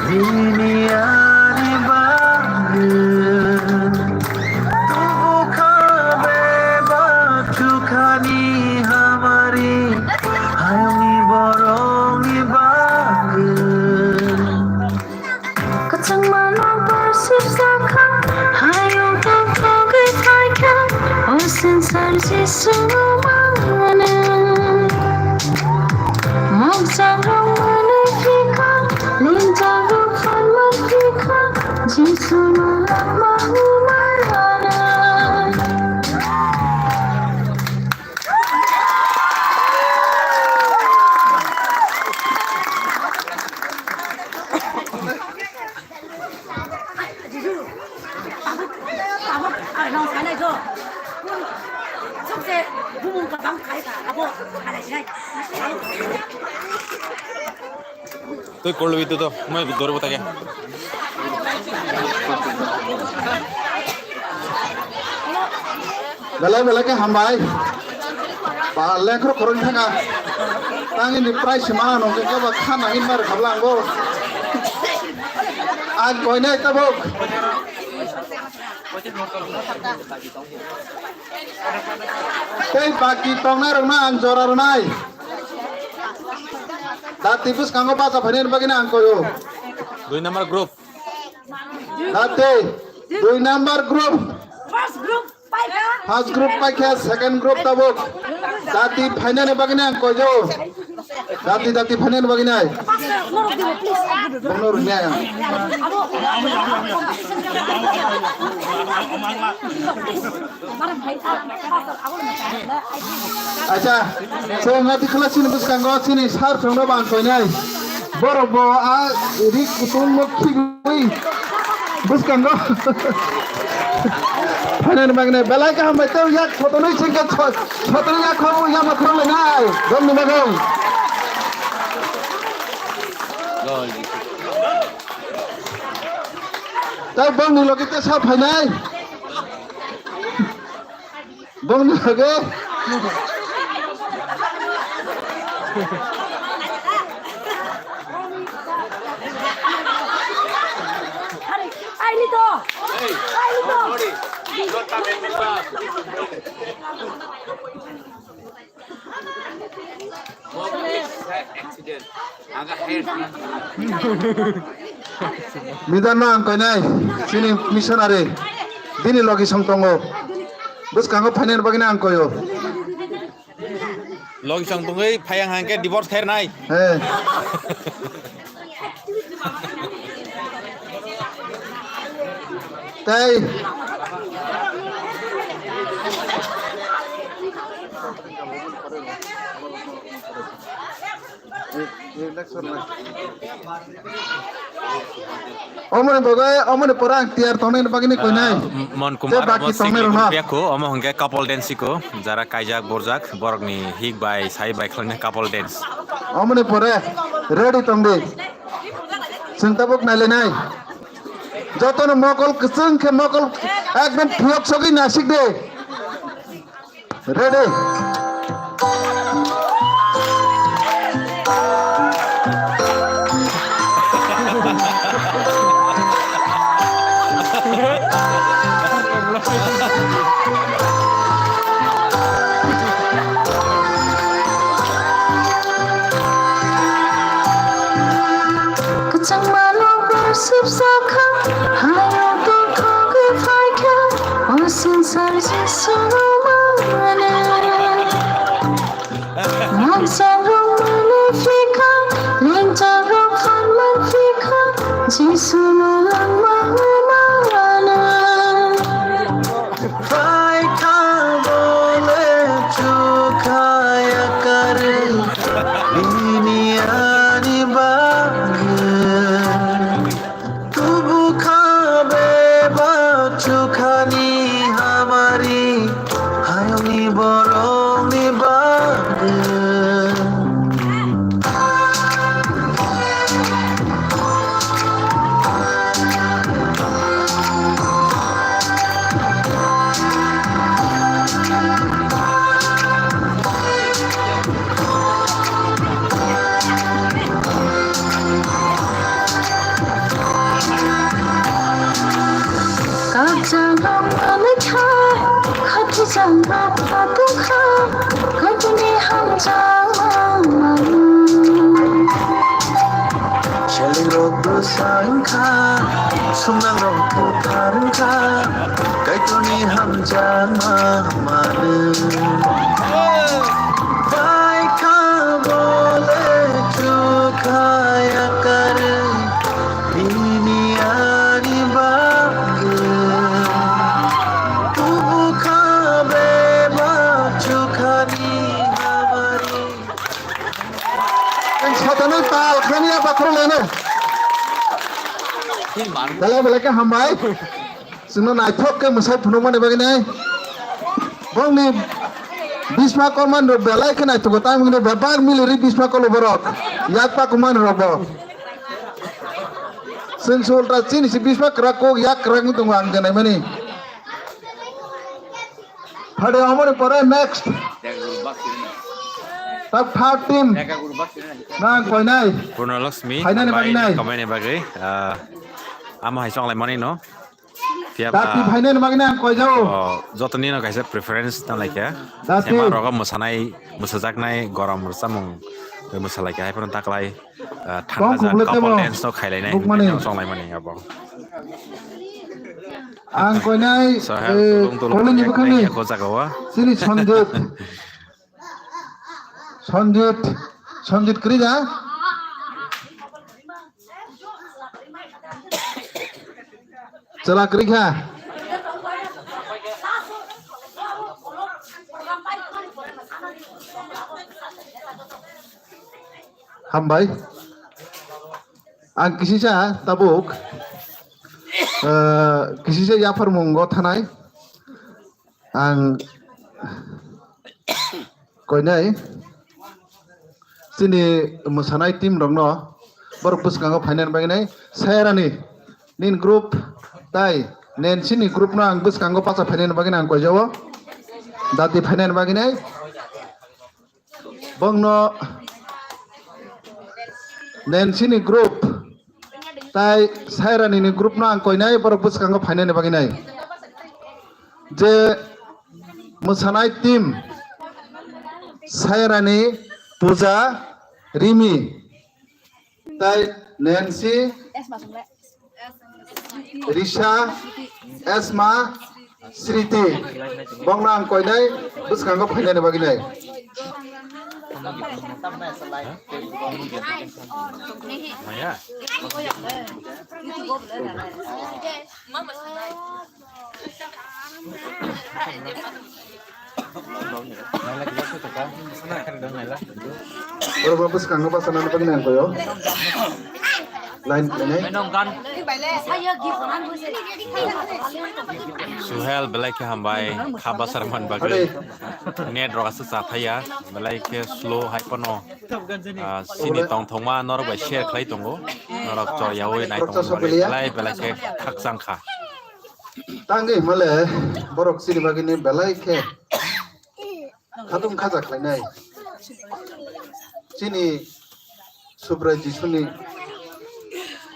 bini ani bagwi. Tubu kha bebak chukhani hamari, hayungni borokni bagwi. Kwchangma nok bo sipjakha, hayung tongthogwi phaikha, o swngchar Jisu manwi. Mokjak rok manwi phikha, lengjak rok phan manwi phikha, Jisu no langma manwi. Twi kolwi tu to, moi doro bota ke. Belai belai khe hambai. Ba lengkhor khoroknwi thangkha. Tangini prize se mana nungkhe khe ba khana hin mar khabla angbo. Ang koinai tabuk. Tei baki tongnai rokno ang jora rwnai. Dati bwskango bacha phainani bagwino ang koio. Dui number group. Dati, dui number group. First group paikha. First group paikha, second group tabuk. Dati phainani bagwino ang koio. Dati, dati phainani bagwino. Bono rwngya. Acha, chwng ati khwla chini bwskango chini sir chwngno bang koinai. Borok bo a ri kutung no khibwi bwskango. Phainani bagwi belai kaham bai tei yak sotonwi chingkhe so-, sotonwi yak khobo yama khorok lainai. Romni bagwi. Tei bongni logi tesa phainai. Bongni logi. Aini to. Aini to. Midan no ang koinai, chini missionary, bini logi song tongo. Bwskango phainani bagwi no ang koyo. Logi song tongwi phai ang hangke divorce khair nai. He. Tei. Omoni bagwi, omoni pore ang tiyar tongnai bagwi ni koinai. Ah, Mon Kumar, baki tongnai rok na. Omo hingke couple dance ko, jara kaijak borjak, borok ni hik bai, sai bai khlai couple dance. Omoni pore ready tong di. Chwng tabuk nai le nai. Joto no mokol kwchwng khe mokol ekdom phiyok sogwi nasik de. Ready? Kwchangma nokbar sipsakha, hayung tongthogwi phaikha, o swngchar Jisu rwmani. Rangchak rwmani phikha, lengchak rok khanman phikha, Jisu no langma rwmani. Phaikha bole chukha yakarwi, bini ani bagwi. Tubukha bebak chukhani hamari, hayungni borokni bagwi. Kakchang rok manwi kha, khatijak rok patwk kha, Kaitorni hamjakma manwi. Seling rok bwsa wngkha, sumnang rok kwthar wngkha, Kaitorni hamjakma manwi. Bai kha bole chukha yakarwi, bini ani bagwi. Tubukha bebak chukhani hamari. Ang satano tal khani ya bathro leno. Dalai belai khe hambai. Chwngno naithok khe mwsai phunukmani bagwi nai. Bongni bisma kormani rok belai khe naithogo, tamo hwnwi bebak miliri bisma kolo borok. Yak pakumani rok bo. Chwng se ulta chini se bisma kwrak kok yak kwrak wng tongo ang denaimani. Phade omoni pore next. Tak third team. Nang koinai. Purnalakshmi, phainani bagwi nai. Kamani bagwi, ah, amo hai chonglai mani no. Phiya ba, dati phainani bagwi nang koijao. Oh, jotoni no kaisa preference tang lai kha. Dati. Sema rogo mwsanai, mwsajaknai, gorom samung mwsalai kha, hai phano taklai. Ah, thangna jak couple dance no khailai nai, nukmani. Chonglai mani abo. Ang koinai, eh, koloni bwkhani chini Sanjit. Sanjit, Sanjit kwrwi da? Chwla kwrwi kha. Hambai. Ang kisisa tabuk, eh, kisisa yapharmungo thanai. Ang koinai chini mwsanai team rokno borok bwskango phainani bagwi nai, Sayarani nini group tai Nancy ni group no ang bwskango pacha phainani bagwi nai ang koijao, dati phainani bagwi nai. Bongno Nancy ni group tai Sairani ni group no ang koinai, borok bwskango phainani bagwi nai. Je mwsanai team, Sayarani, Puja, Rimi, tai Nancy, Risha, Esma, Sriti, bongno ang koinai bwskango phainani bagwi nai. Oro bo bwskango basa nang bagwi nang koyo. Line khainai. Suhel belai khe hambai, kha basar man bagwi. Hade. Net rok aswk cha thaya, belai khe slow hai phano. Ah, sini tongthokma norok bai share khlai tongo. Norok chor yawi nai tongo, belai belai khe khakchang kha. Tangwi himale borok chini bagwini belai khe khatung khaja khlainai. Chini Subrai Jisuni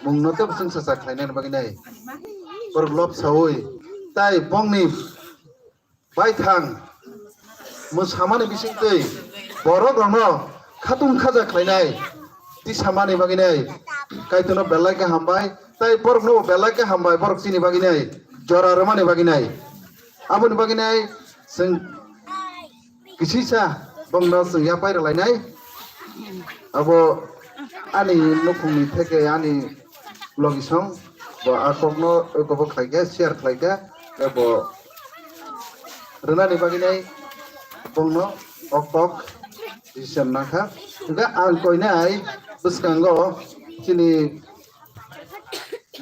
mungno tei bwswng sacha khlainani bagwi nai. Borok lobsaui tai bongni baithang mwsamani bisingtwi borok rokno khatung khaja khlainai tisamani bagwi nai. Kaitorno belai khe hambai, tai borokno belai khe hambai, borok chini bagwi nai, jora rwmani bagwi nai. Aboni bagwi nai chwng kisisa bongno chwng yapai rwlainai. Abo ani nukhungni theke ani logisong bo a kokno eko bo khlaikha, share khlaikha, tei bo rwnani bagwi nai bongno o kok decision nangkha. Hwnkhe ang koinai bwskango chini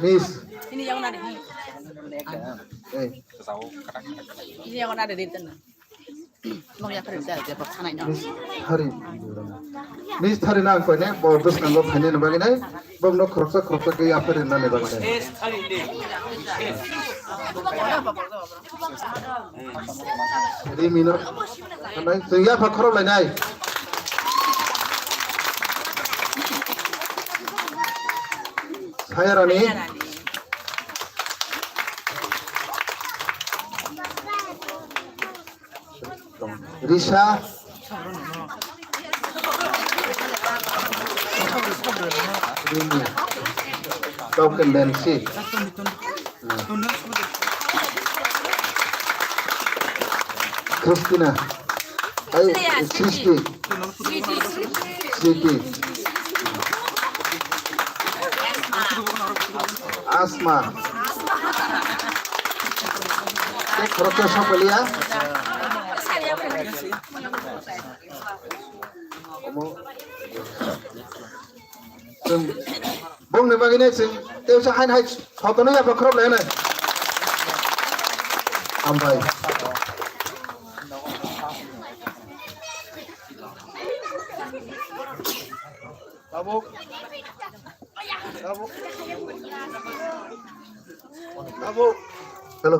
Miss. Ini yang nari. Eh. Ini yang nari di tengah. Mau ya kerja aja, Pak, sana ini. Miss Hari. Miss Hari nang koine, bo bwskango phainani bagwi nai, bongno khoroksa khoroksa khe yapharwi nani bagwi nai. Rimino. Chwng yapha khorok lainai. Sayarani. Risa. Rini. Kau kendensi. Christina. Ai, Christy. Siti. Asma. Tei khoroksa sokoliya. Omo. Chwng bongni bagwi nai chwng tei sa hain hai sotonwi yapha khorok lai nai. Hambai. Tabuk. Tabuk. Tabuk. Hello.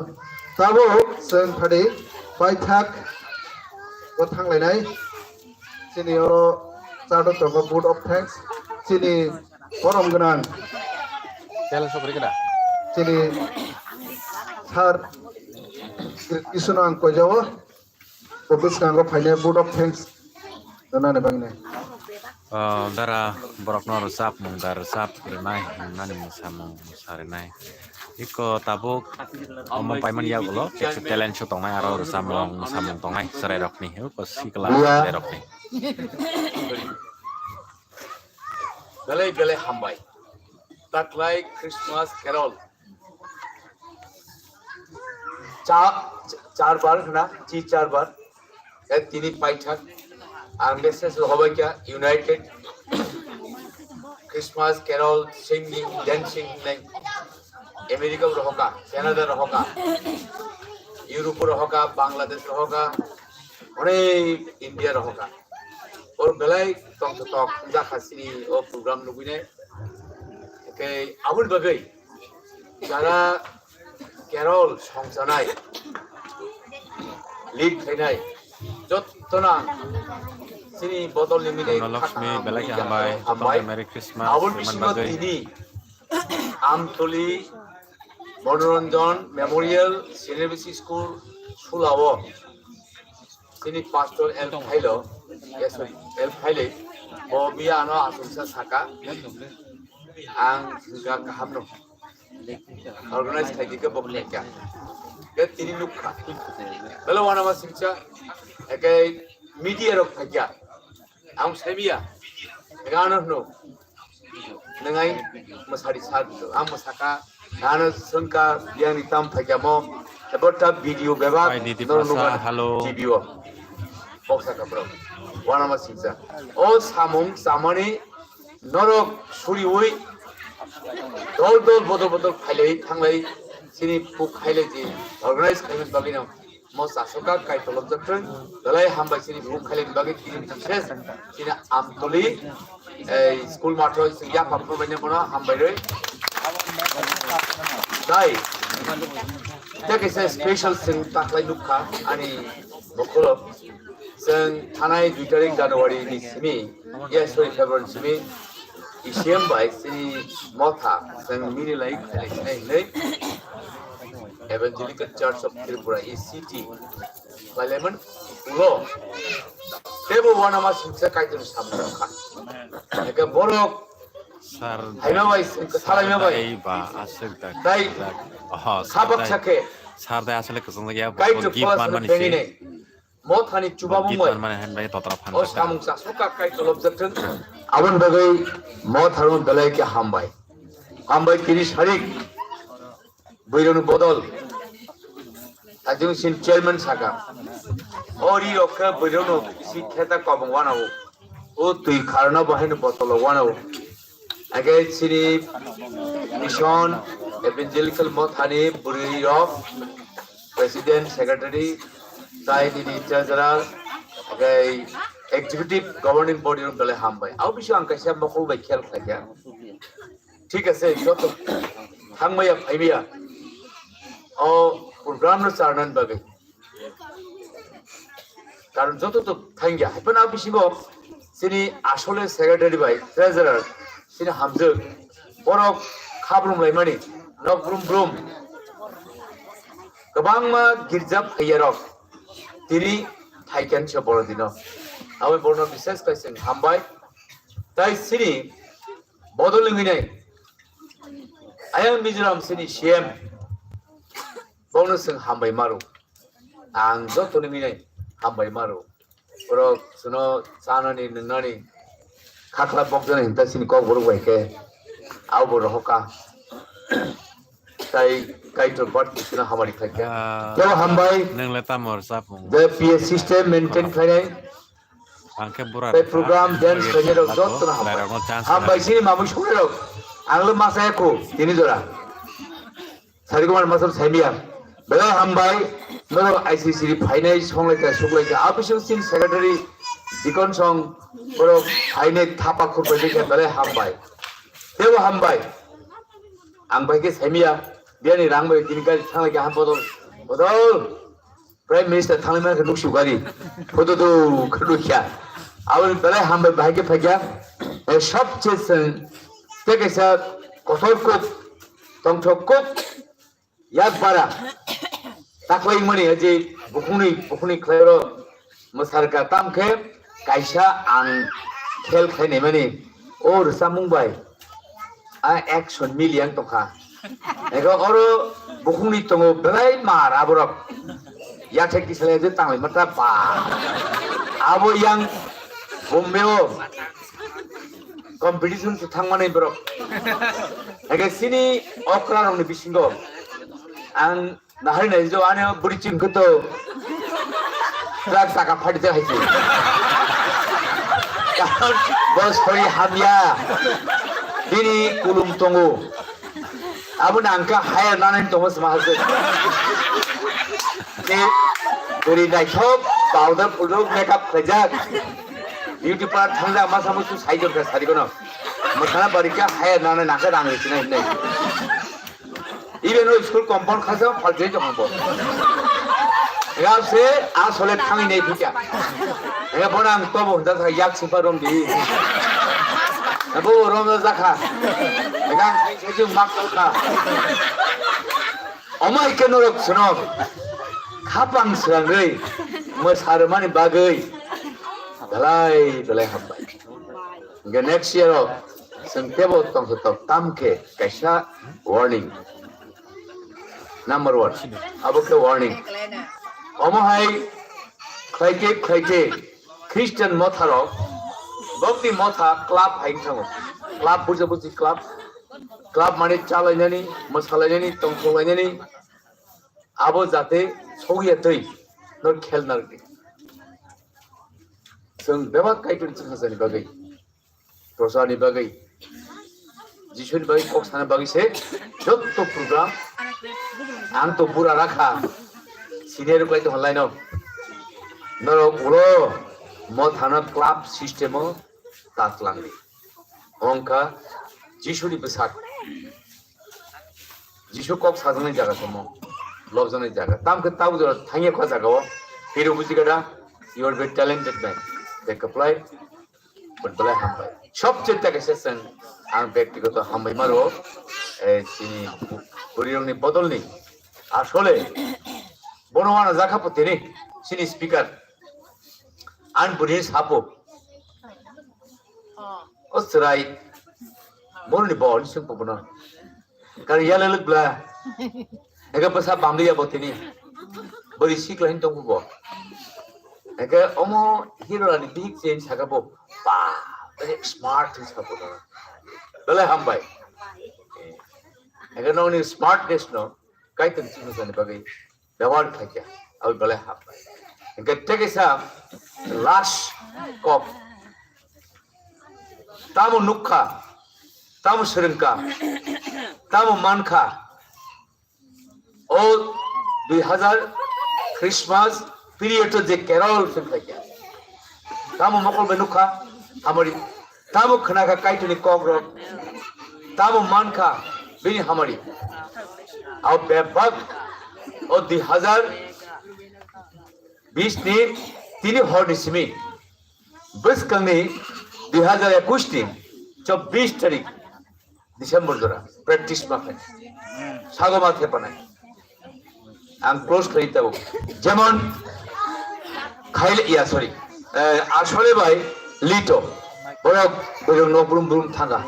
Tabuk, chwng phadi paithak o thanglainai. Chini oro chado tongo vote of thanks. Chini borom gwnang. Chini sir Krishna ang koijao. Bo bwskango phainai vote of thanks rwnani bagwi nai. Ah, dara borokno rwchapmung da rwchap rwnai hwnmani mwsamung mwsa rwnai. Iko tabuk omo paimani yagulo kekse talent show tongnai aro rwchapmung mwsamung tongnai chwrairokni, iko sikla chwrairokni. Belai belai hambai. Taklai Christmas Carol. Cha-, charbar hwna, chi charbar. Eh, tini paithak. Ang message rohobai kya, United Christmas Carol Singing, Dancing nai. America rohoka, Canada rohoka, Europe rohoka, Bangladesh rohoka, onek India rohoka. Or belai tongthotok jakha sini o program nugwinai. Tei aboni bagwi jara Carol songchanai, lead khainai, jottona chini bodol ni mini Dhonolakshmi, belai khe hambai, hambai. Jotono Merry Christmas, Aboni hwnmani bisingo bagwi. Tini Amtoli Manoranjan Memorial Senior B C School Pulao chini pastor El Khailo, eh, sorry, El Khaile, bo miya ano asumsa saka, ang hingka kaham no organize khai dike bo khaikya, ke tini nukha, belo wana ma singcha, eke media rok khaikya, ang semiya, eke ano no, Nang ai mwsari sa, ang mwsaka, ano sengka, yang ni tam phaikya mo, hebo ta video bebak, Pai niti noro pasa, nuga hello. T V o. Boksa ka bro. Wana ma singsa. O samung samani norok suriwi, dol dol bodol bodol khailai thanglai, sini puk khailai ji, organize khailai bagwi no. Mo chasoka kai tolok jaktwng, belai hambai chini buk khailani bagwi chini bises, chini Amtoli, eh, school matho chwng yapha phurbaini bono hambai rwi. Dai, tei kaisa special chwng taklai nukha ani bokholo. Chwng thanai dui tarik January ni simi, ya, sorry, February ni simi, E C M bai chini motha chwng mini lai khailai sinai hinwi. Evangelical Church of Tripura, E C T, Parliament ulo tebo wanama singsa kaitor samung kha. Eke borok Sir, haiba bai singsa salaima bai. Ba aswk dak. Dai. Oh, sir, khabak dai. Sakhe. Sir, dai aswk kwchang ya. Kaitor gift phola man sini mani pengine. Se. Mothani chubabu Gift mai. Man mani hen bai totra phan O kha. Samung chasu kak kai tolop jaktwng. Aboni bagwi motharung belai khe hambai. Hambai tini sarik. Buirokni bodol. Ajung sin chairman saka. O ri rok khe buirokno si kheta kobong wanao. O twi kharno bo haino botolo wanao. Age chini mission evangelical mothani bwrwi rok, president, secretary, tai nini treasurer, age executive governing body rok belai hambai. Abo bising ang kaisa mokol bai khel khlaikha. Thik ase, joto thangmaya phaimaya o program no charnani bagwi. Karon joto to thangya. Haipano bisingo chini asole secretary bai treasurer chini hamjwk borok khabrum laimani nok brum brum. Kwbangma girja phaiyarok tini thaikan se boro dino. Aboni borno bises kai chwng hambai. Tai chini bodol wngwi nai. Ayang Mizoram chini C M. Bono chwng hambai maro. Ang joto ni minai hambai maro. Borok chwngno chanani nwngnani khakla bokjani hinta chini kok borok bai khe abo bo rohoka. Tai Kaitor bat chwngno hamari khaikha. Ah, Tebo hambai. Nwng le tamo rwchapung? Je P A system maintain khainai. Ang khe bura. Tai program dance khainai rok joto no hambai. Hambai chini mamui songrai rok. Ang le masa yakho tini jora. Sarikumar Masal Saimia, belai hambai, norok I C C ni phainai songlaikha, suklaikha, abising chini secretary, Dikon song, borok phainai thapa khurpai kha, belai hambai. Tebo hambai. Ang bai khe Saimia, biyani rang bai tini gari thanglaikha ham bodol, bodol. Prime Minister thangwi mankha nuksuk gari. Photo do khwlwikya. Aboni belai hambai bahai khe phaikya. Eh, sabse chwng tei kaisa kotor kok, tongthok kok, yak bara. Taklai mani je bukhungni, bukhungni khlairo mwsarka tam khe kaisa ang khel khlainai mani. O rwchapmung bai. A action mili yang tongkha. Ego oro bukhungni tongo belai mar aborok. Yathek kisalai je tanglai mata ba. Abo yang Bombay o competition se thangmani borok. Ege sini okra rokni bisingo ang Nahari nai jo, ani buri ching khe to. Truck saka phati jak hai se. Karon bo sori hamya. Bini kulum tongo. Abo nang kha hire nanai tongo sma hase. Ni buri naithok, powder pulok, makeup khaijak. Beauty parlor thangjak, masa musu sai jon kha sari kono. Masana bari kha hire nanai nang kha rang rikina hinai. Ibe no school compound khasa phalje jong bo. Yap se asole thangwi nei phikya. Ega bona ang tobo hwnda sa yak sipa rom di. Abo rom da jakha. Ega ang sai sai jong mak kha. Omai ke norok sunok. Hapang srangwi mwsarwmani bagwi belai belai hambai. Hwnkhe next year o chwng tebo tongthotok tamkhe kaisa warning. Number one, abo khe warning. Omo hai khlaikhe khlaikhe Christian motharok, bokni motha club hai wngthango. Club buja buji club, club mane chalainani, mwsalainani, tongtholainani, abo jate sogya twi no khel narwkdi. Chwng bebak Kaitorni chwngsajakni bagwi, prosarni bagwi, Jisuni bagwi kok sana bagwi se jotto program. Ang to bura rakha, senior kwlai to halai no. Norok ulo mothano club system o ta twlangdi. Ongkha Jisuni bwsak. Jisu kok sajaknai jaga tongmo, lobjaknai jaga. Tamkhe tabuk jora thangya kha jaga o. Hero buji gada, you are very talented man. They apply, but belai hambai. Sobche ta kaisa chwng ang byaktigoto hambai maro, eh, chini bwrwirokni bodolni. Asole, bono wana jakha po tini, chini speaker. An bwrwini sapo. O chwrai. Boroni bo ni sung pokono. Kar yala luk bla. Ega bwsa bamli ya botini. Bori sikla hin tong bo. Ega omo hero ni big change saka bo. Ba, very smart hin saka bo. Belai hambai. Ega no ni smartness no. Kaitor chini jani bagwi. Byabohar khlaikha, abo belai hambai. Hwnkhe tei kaisa last kok. Tamo nukkha, tamo swrwngkha, tamo mankha. O dui hazar Christmas period o je carol film khlaikha. Tamo mokol bai nukkha, hamari. Tamo khwnakha Kaitorni kokrok, tamo mankha bini hamari. Abo bebak o dui hazar bis ni tini horni simi bwskangni dui hazar ekwis ni chobbish tarik December jora practice ma khlai. Sago ma thepanai. Ang close khlai tabo. Jemon khaile, ya, sorry. Eh, asole bai lito. Borok borok nok brum brum thanga.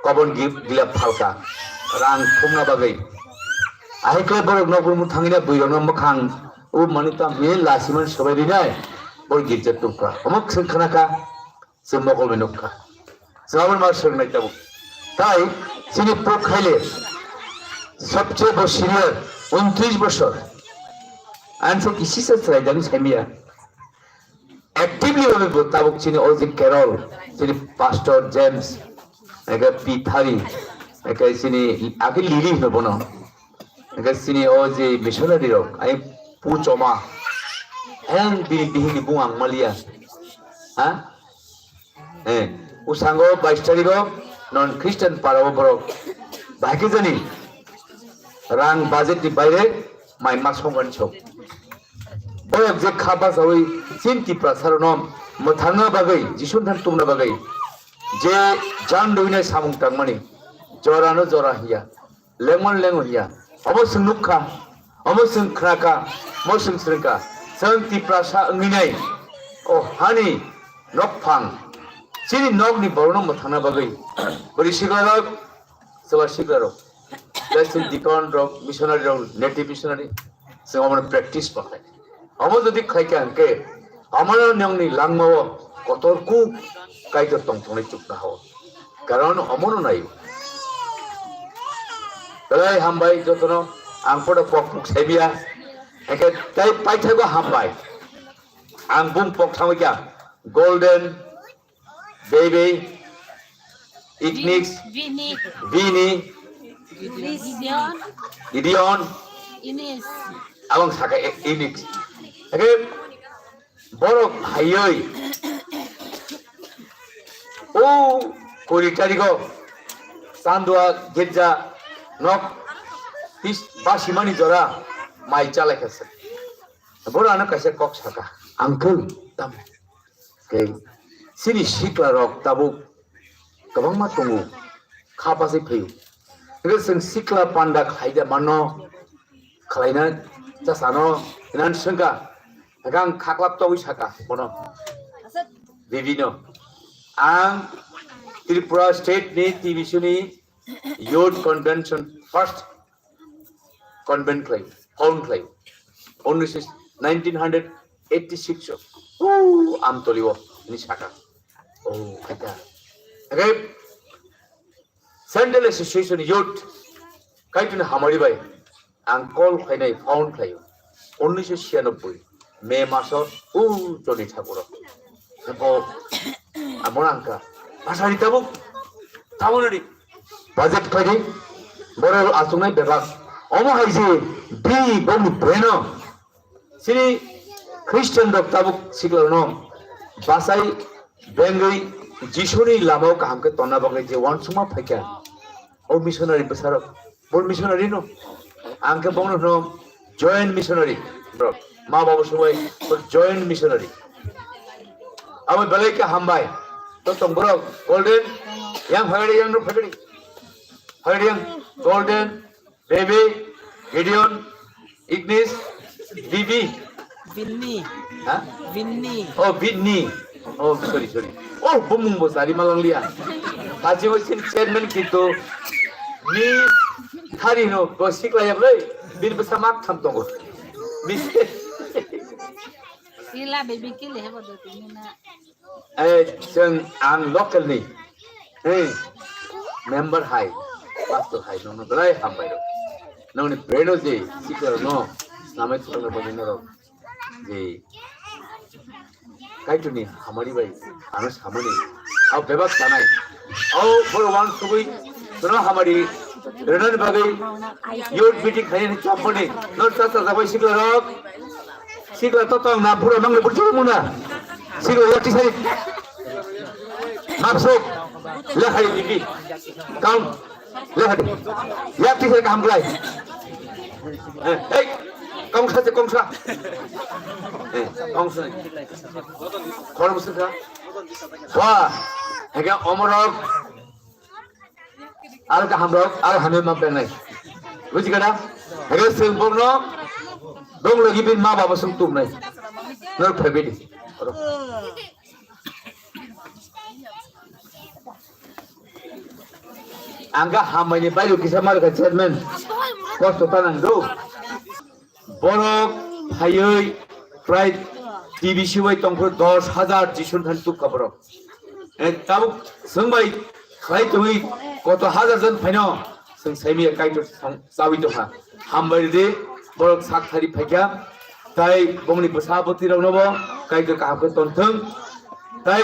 Kobon gi-, gila phalka. Rang thumna bagwi. Ahikle borok nok brum thangina bwirokno mwkhang u mani tam hi lasiman sobai rinai. Bor girja tukha. Omok sing khanaka. Chwng mokol bai nukha. Chwng aboni ma swrwngnai tabuk. Tai chini pok khaile sobche bo senior, untris bosor. Ang se kisisa chwraidani saimaya. Actively babe bo tabuk chini o je Carol, chini Pastor James, eke P Thari, eke chini ake Lily hino bono. Hingke chini o je missionary rok, ai pu choma, heng bini bihikni bung ang maliya. Ha? Eh, usango bais tariko non Christian parao borok. Bahai khe jani rang budget ni baire mai ma songmani sok. Borok je kha bachawi chin Tiprasa rokno mwthangna bagwi, Jisuni thani tubuna bagwi je jan doinai samung tangmani, jora no jora hiya. Lengmon lengo hiya. Omo chwng nukha, omo chwng khnakha, omo chwng swrwngkha. Chwng Tiprasa wngwi nai. O hani nokphang. Chini nokni borokno mwthangna bagwi. Bwrwi siklarok, chwla siklarok. Tei chwng deacon rok, missionary rok, native missionary. Chwng omono practice bo khlai. Omo jodi khlaikha hwnkhe, omono nongni langmao kotor kuk Kaitor tongthoknai chuknoha-o. Karon omono naio. Belai hambai jotono, ang photo pok puk saibiya. Hwnkhe tei paithago hambai. Ang bung pok thangwi kha Golden Baby, Ignis, Vini, Vini, Gideon, Gideon, Ines, abang saka e-, Inix. Eke borok hayoi. O kuri tarigo Sandua girja nok tis basimani jora mai chalai kasa. Boro ano kaisa kok saka, uncle, tam. Khe chini sikla rok tabuk kwbangma tongo, kha pasai phaio. Hwnkhe chwng sikla panda khlai da mano, khlaina Chasano, inan sengka. Hingke ang khaklap togwi saka, bono. Bibino. Ang Tripura State ni T B C ni Youth Convention first convent khlai, found khlai. Only nineteen hundred eighty-six o. Ooh, Amtoli o, ni saka. Oh, khaita. Okay. Central Association Youth, Kaitor ni hamari bai. Ang call khainai, found khlaio. Unnish sho chhiyanobbai, May maso, u Choli Thakur. Bo, amo ang ka. Pasari tabuk, tabuk nari. Budget khaidi, borok aswknai bebak. Omo hai je, bi, bongni breno. Chini Christian rok tabuk sikla no. Basai, bengwi, Jisuni lamao kaham khe tonna bagwi je uansukma phaikha. O missionary bwsarok. Bo missionary no. Ang khe bono hwno joint missionary. Bro, ma babu sumai joint missionary. Abo belai khe hambai. To tong borok golden yang phagari yang no phagari. Phagari yang golden, Baby, Gideon, Ignis, Bibi. Vinny. Ha? Vinny. Oh, Vinny. Oh, sorry, sorry. Oh, bumung bo sari malang liya. Haji bo sin chairman kintu ni hari no go sikla yak lei. Bin besa mak tham tongo. Bin Sila baby kile hebo do tini na. Eh, chwng ang local ni. Eh, member hai, pastor hai, nongno belai hambai rok. Nongni breno je, sikla no, namai sikla no bani norok. Je, Kaitorni hamari bai, ano samani. Au bebak sanai. Au boro wan subui, sono hamari, renani bagwi, youth meeting khaini chapani, nor chasa jabai sikla rok. Sikla to tong na bura mang le burju muna. Sikla ya tisari. Mapsuk. Le hari bibi. Kaun. Le hari. Ya tisari kaham belai. Eh, hey. Kongsa se kongsa. Eh, kongsa. Khorang sengkha. Wah. Hega omorok. Aro kaham rok, aro hamya ma bengnai. Buji kada? Hege seng bokno, dong lagi bin ma baba sung tum nai. Nor phaibidi. Angga hamani bayu kisa mar ka chairman. Kosto tanang do. Borok phaiwi prai T B C bai tongphuru dos hajar Jisuni thani tukha borok. Eh, tabuk swngbai khlai tongwi koto hajar jon phaino swng saimaya Kaitor thang chawi tongkha. Hambai rwdi borok sak thari phaikha. Tai bongni bwsa bwtwi rokno bo Kaitor kaham khe tonthwng. Tai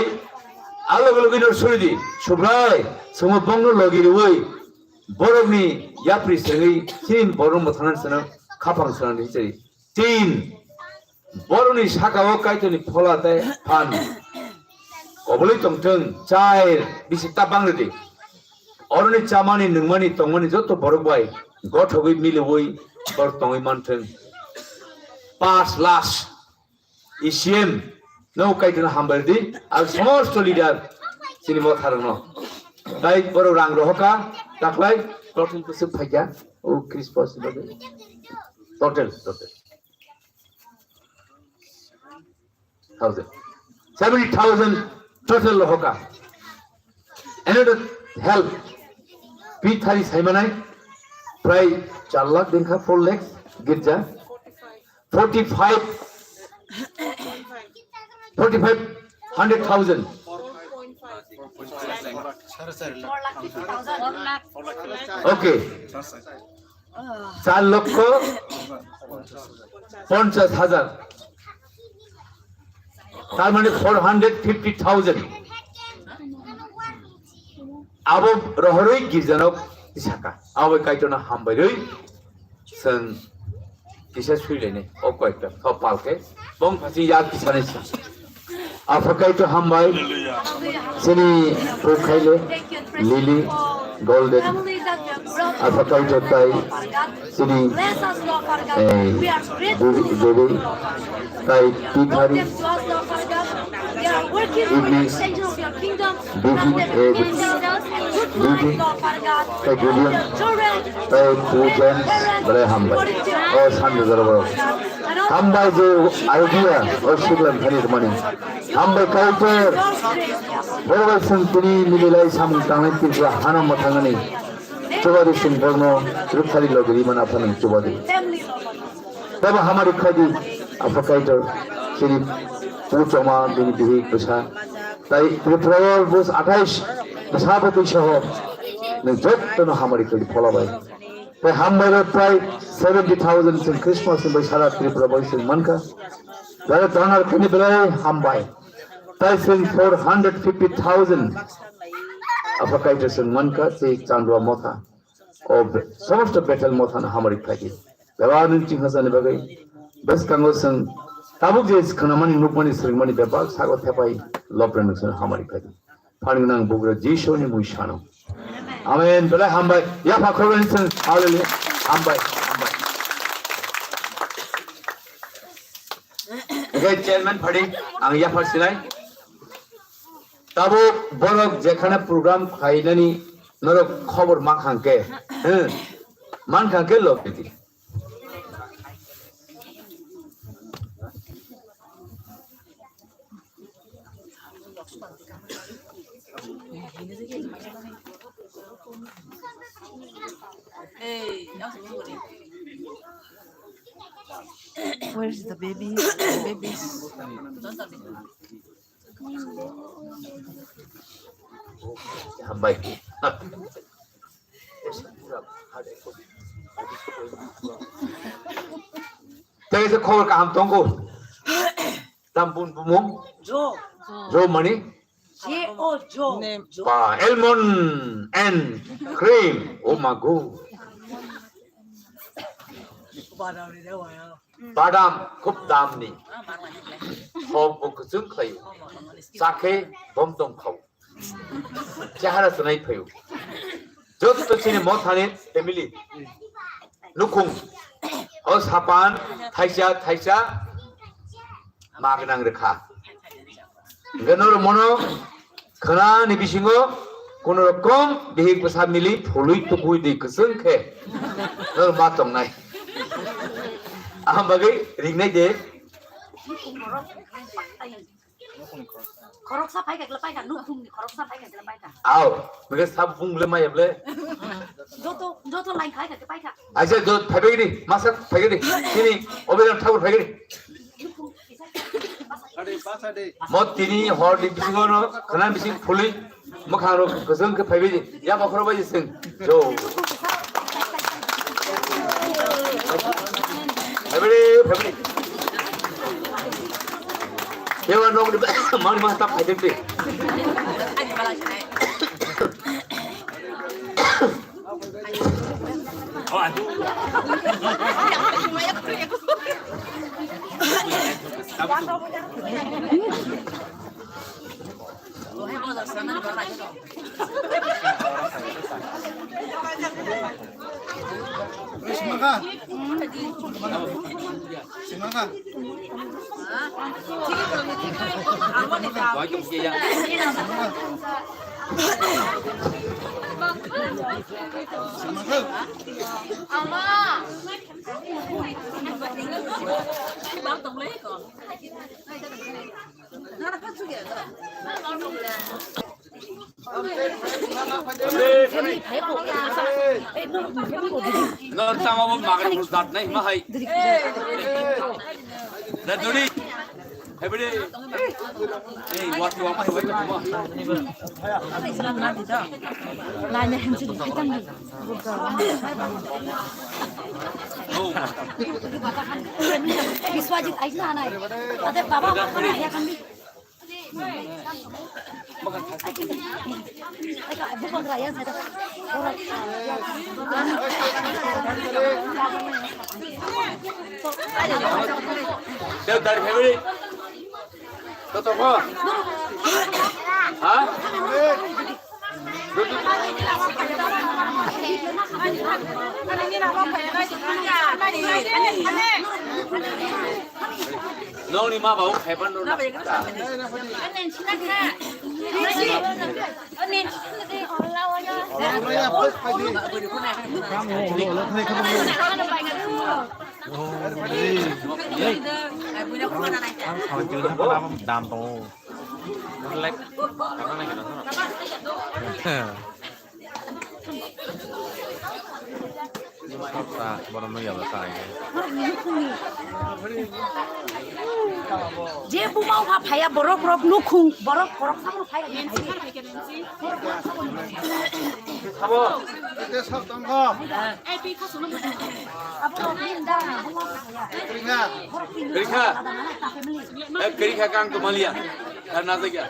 alog alogino suridi Subrai swngbo bongno logi rwui borokni yapri sengwi chini borok mwthangna swnam khapang swnam di chai. Tin, borokni sakao Kaitorni phola tei phan kobolwi tongthwng, chai bisi ta bangridi. Oroni chamani, nungmani, tongmani joto borok bai gothogwi miliwi borok tongwi manthwng. Pas las E C M no Kaitorno hambai rwdi, ar somosto leader chini motharokno. Tai borok rang rohoka, taklai prothom kusuk phaikya, o Christmas ni bagwi. Total, total. Thousand. Seventy thousand total rohoka. Another help. Pi thari saimanai. Prai char lakh dinkha, four lakhs girja. Forty-five, forty-five hundred thousand. Okay. Char lokho ponchas hajar. Tar mane four hundred fifty thousand. Abo rohorwi girjanok tisaka. Abo Kaitorno hambairwi chwng kisa swilainai. O koyekta thopal khe bong phachi yak tisani sa. Apha Kaitor hambai. Chini pukhaile Lily Golden. Apha Kaitor tai chini, eh, Devi, Devi tai Pithari Ignis. Bihik, eh, Bihik, tei Gideon, tei Pu James, belai hambai. O sandal jora borok. Hambai je idea, o sigla thani rwmani. Hambai culture, borok bai chwng tini mililai samung tangnai Tripura hano mwthangani. Chubadi chwng borokno rwkthari logi rimani aphano chubadi. Tebo hamari khaidi, apha kaitor, chini pu choma, bini bihik bwsa. Tai Tripura o bus athais bwsa bwtwi soho, nwng jotono hamari khaidi phola bai. Tai hambai rok prai seventy thousand chwng Christmas ni bai sara Tripura bai chwng mankha. Jara donor khani belai hambai. Tai chwng four hundred fifty thousand apha kaitor chwng mankha, sei Chandua Motha. O be-, somosto Bethel Mothano hamari khaidi. Bebak nwng chingha jani bagwi bwskango chwng tabuk je khwnamani, nukmani, swrwngmani bebak sago thepai lobra nwng chwng hamari khaidi. Phaning nang bugra Jisuni mui sano. Amen. Belai hambai. Yapha khoroknwi chwng. Hallelujah. Hambai. Hambai. Hwnkhe chairman phadi ang yapha sinai. Tabuk borok jekhane program khlainani norok khobor ma khangkhe, hmm, man khangkhe lobidi. Where's the baby? The babies. Hambai. Tei se khobor kaham tongo. Tam bun bumung? Jo. Jo mani? J O Jo. Jo. Ba, almond and cream. Oh my God. Badam ni dewa ya. Badam khub dam ni. Hok bo kwchwng khlaio. Chakhe bom tong khao. Chehara swnai phaio. Joto chini Mothani family. Nukhung. O sapan thaisa thaisa. Magnang rwkha. Hwnkhe norok mono khwnani bisingo kuno rokom bihik bwsa mili phului tukui di kwchwng khe norok ma tongnai. Aham bagwi ringnai de. Khoroksa phaikha kla phaikha, nukhungni khoroksa phaikha kla phaikha. Ao, mege sab bung le maya ble. Joto, joto line phaikha kla phaikha. Aisa jot phaibegini, masa phaibegini. Tini, Obiram Thakur phaibegini. Mo tini hor di bisingo no, khana bising phului, mwkhang rok kwchwng khe phaibai di, ya bokhoro bai di sing. Jo. Phaibai di, phaibai di. Kewa nok di, mani ma ta phai di. No, tama bo magar bus dat nai ma hai. Na duri. Hai bide. Ei, wat wa ma hai wa ma. Laina hansi di khaitam ni. Biswajit aina anai. Ate baba baba ya kami. Teo dari family. Toto ko. Ha? Nongni ma babu khaipan rwna. Dam tongo. Je buma wngkha phaiya borok rok nukhung borok borok samung phaiya. Abo. Ete sab tongkho. Abo rok ni da buma phaiya. Rikha. Rikha. Eh, kwrwi kha kang kwmaliya. Kha na jaga.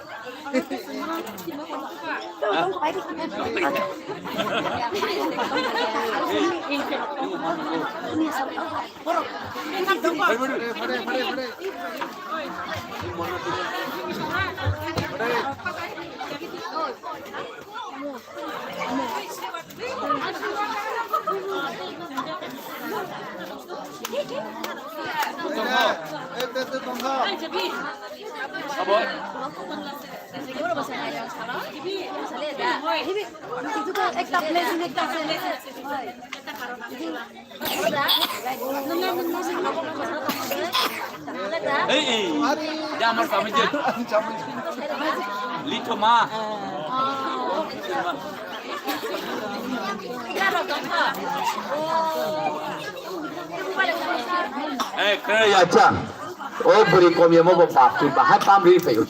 Ekta blessing, ekta blessing. Ei, ei. Ya, amar samai je. Lithoma. Eh, kaya cha. O buri kom ya mo bo pap tu bahai pam ri phayo.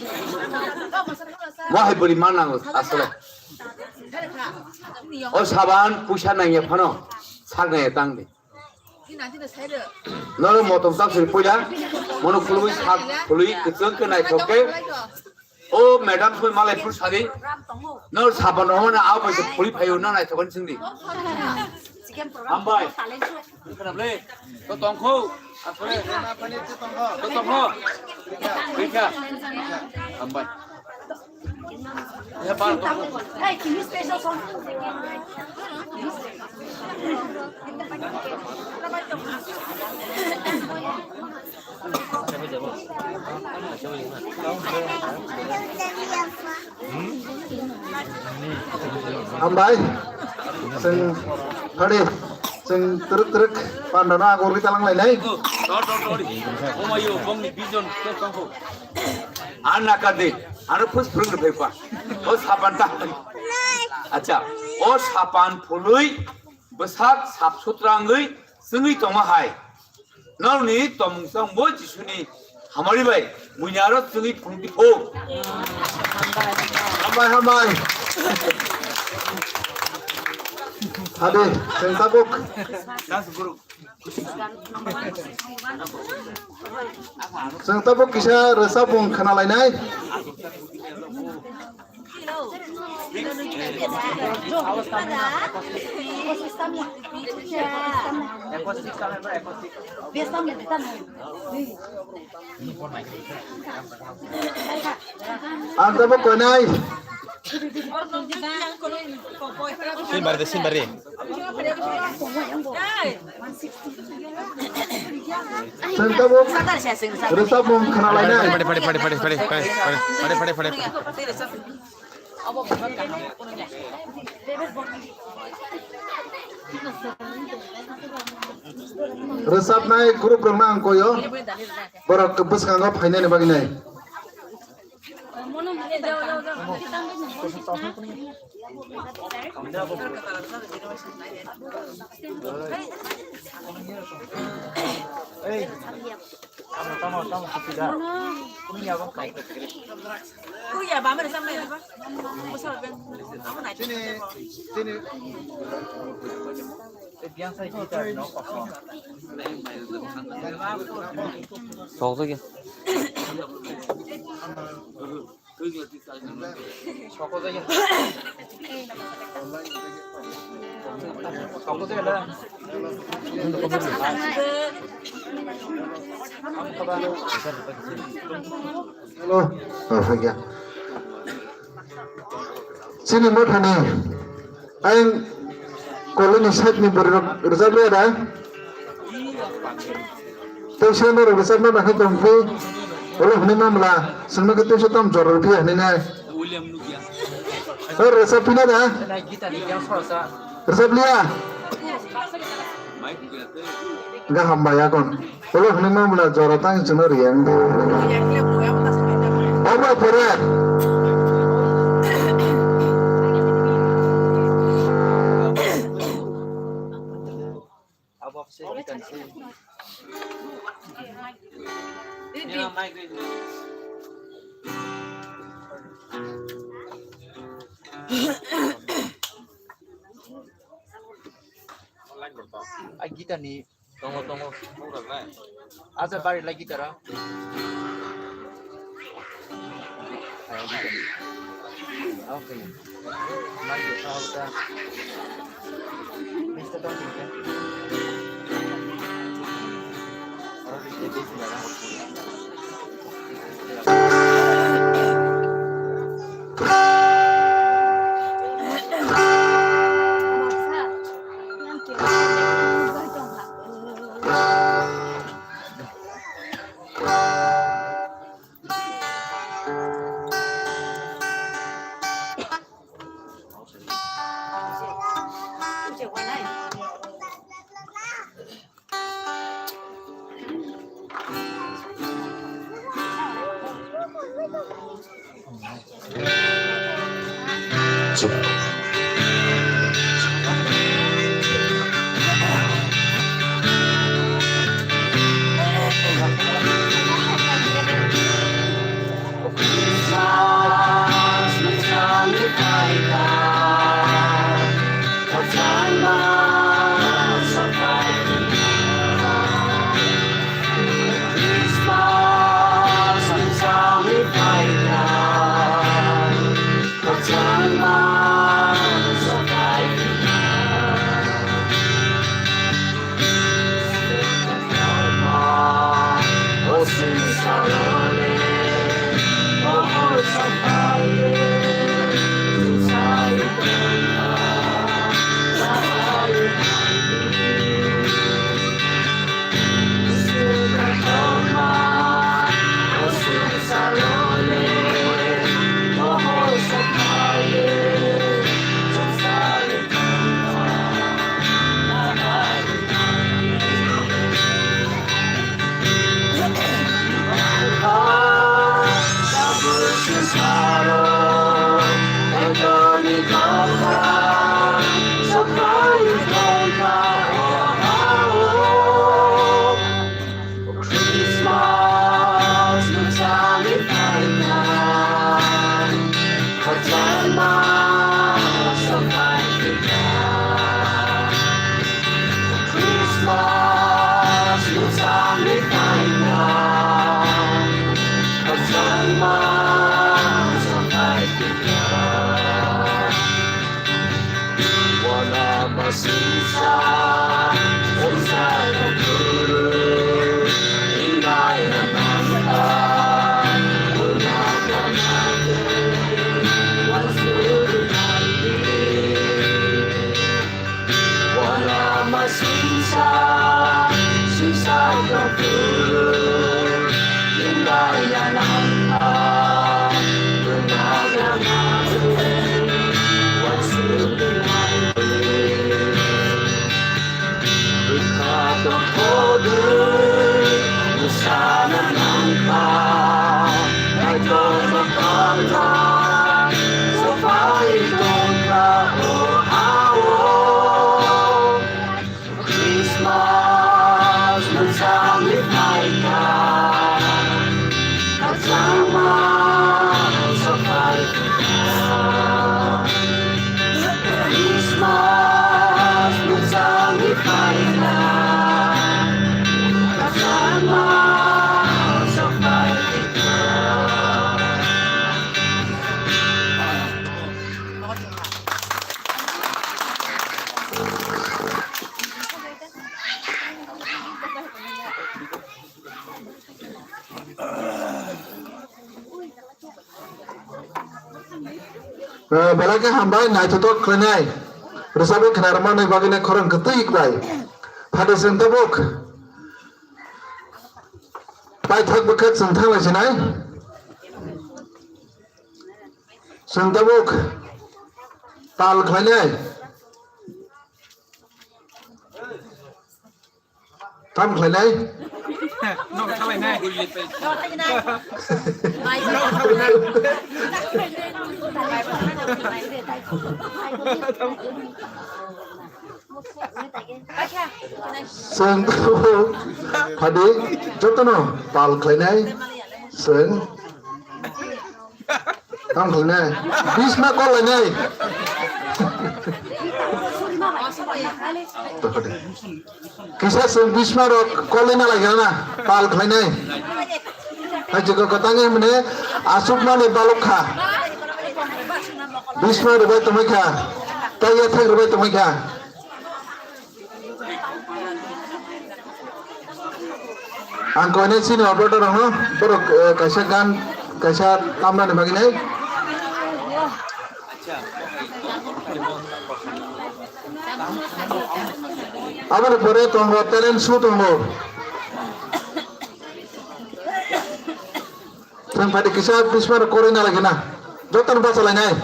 Mo hai buri man nang asle. O saban puisa nang ya phano. Sak nang ya tang di. Noro motom chap siri puila, mono khulwi sak khulwi kwchwng khe naithok khe. O madam khulwi malai phur sadi. Noro sapan rohona au bai khulwi phayo na naithok ani singdi. Hambai. Khna ble. To tongkho. Asore. To tongkho. Rikha. Hambai. Hambai. Chwng, hadi, chwng twrwk twrwk pandano agurwi talang lainai. Dor, dor, dor. Omayo, bongni vision, tongkho. Ar nakar di, aro phus phurung rw phaipa. O sapan ta. Acha, o sapan phului bwsak sap sutra wngwi chwngwi tongma hai. Norokni tomung chwng bo Jisuni hamari bai buini aro chwngwi phunukdi pho. Hambai, hambai. Hadi, chwng tabuk. Chwng tabuk kisa rwchapmung khna lainai. Ang tabuk koinai. Simbari de, simbari. Chwng tabuk rwchapmung khna lainai. Pare, pare, pare. Rwchapnai group rokno ang koyo, borok bwskango phainani bagwi nai. Chini, chini. Sok jagya. Hello. Oh, thank you. Chini mothani ayang kolini side ni bwrwi rok rwchap liya da. Tei sendo rok rwchapna nangkhe tongkhe. Ulo hwnwi mamla swngno khe tei tam jora rwphiya hwnwi nai. Hoi rwchap phina da. Rwchap liya. Gaham bai akon. Olo hwnwi mamla jora tang chwngno riyang. Obo pore. Ai guitar ni tongo, tongo. Acha bari lai guitar a. Ai guitar ni. Okay. Mai guitar ta. Mister Tong Sing Teng. Aro di bass ni jaga. Christmas, Christmas, Christmas, Eh, belai khe hambai, naithothok khlainai. Rwchapwi khwnarwmani bagwino khorang kwtwi khlai. Phade chwng tabuk paithak bwkha chwng thanglai sinai. Chwng tabuk tal khlainai. Tam khlainai. Nok thalainai. Nok thalainai. Chwng phadi jotono pal khlainai. Chwng Tamo khlainai. Bisma call lainai. Kisa chwng bisma rok call laina lai gana. Pal khlainai. Hai jikor kwtangwi mane aswkmani balok kha. Bisma rwbai tongwi kha. Tai yathek rwbai tongwi kha. Ang koinai chini operator rokno borok, eh, kaisa gan, kaisa tamnani bagwi nai. Aboni pore tongo talent show tongo. Chwng phaidi kisa bisma rok koroi na lagi na. Jotono bachalainai.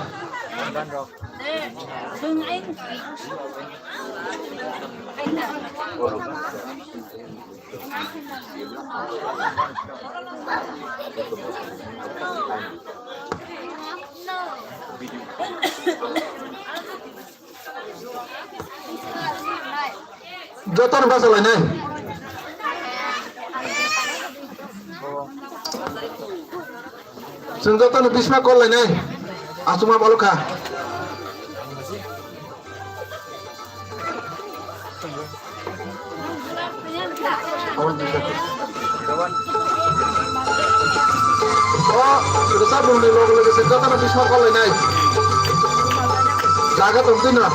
Jotono bachalainai. Chwng jotono bisma call lainai. Aswkma balok kha. O rwchapmungni loge loge se jotono bisma call lainai. Jaga tongtwi no.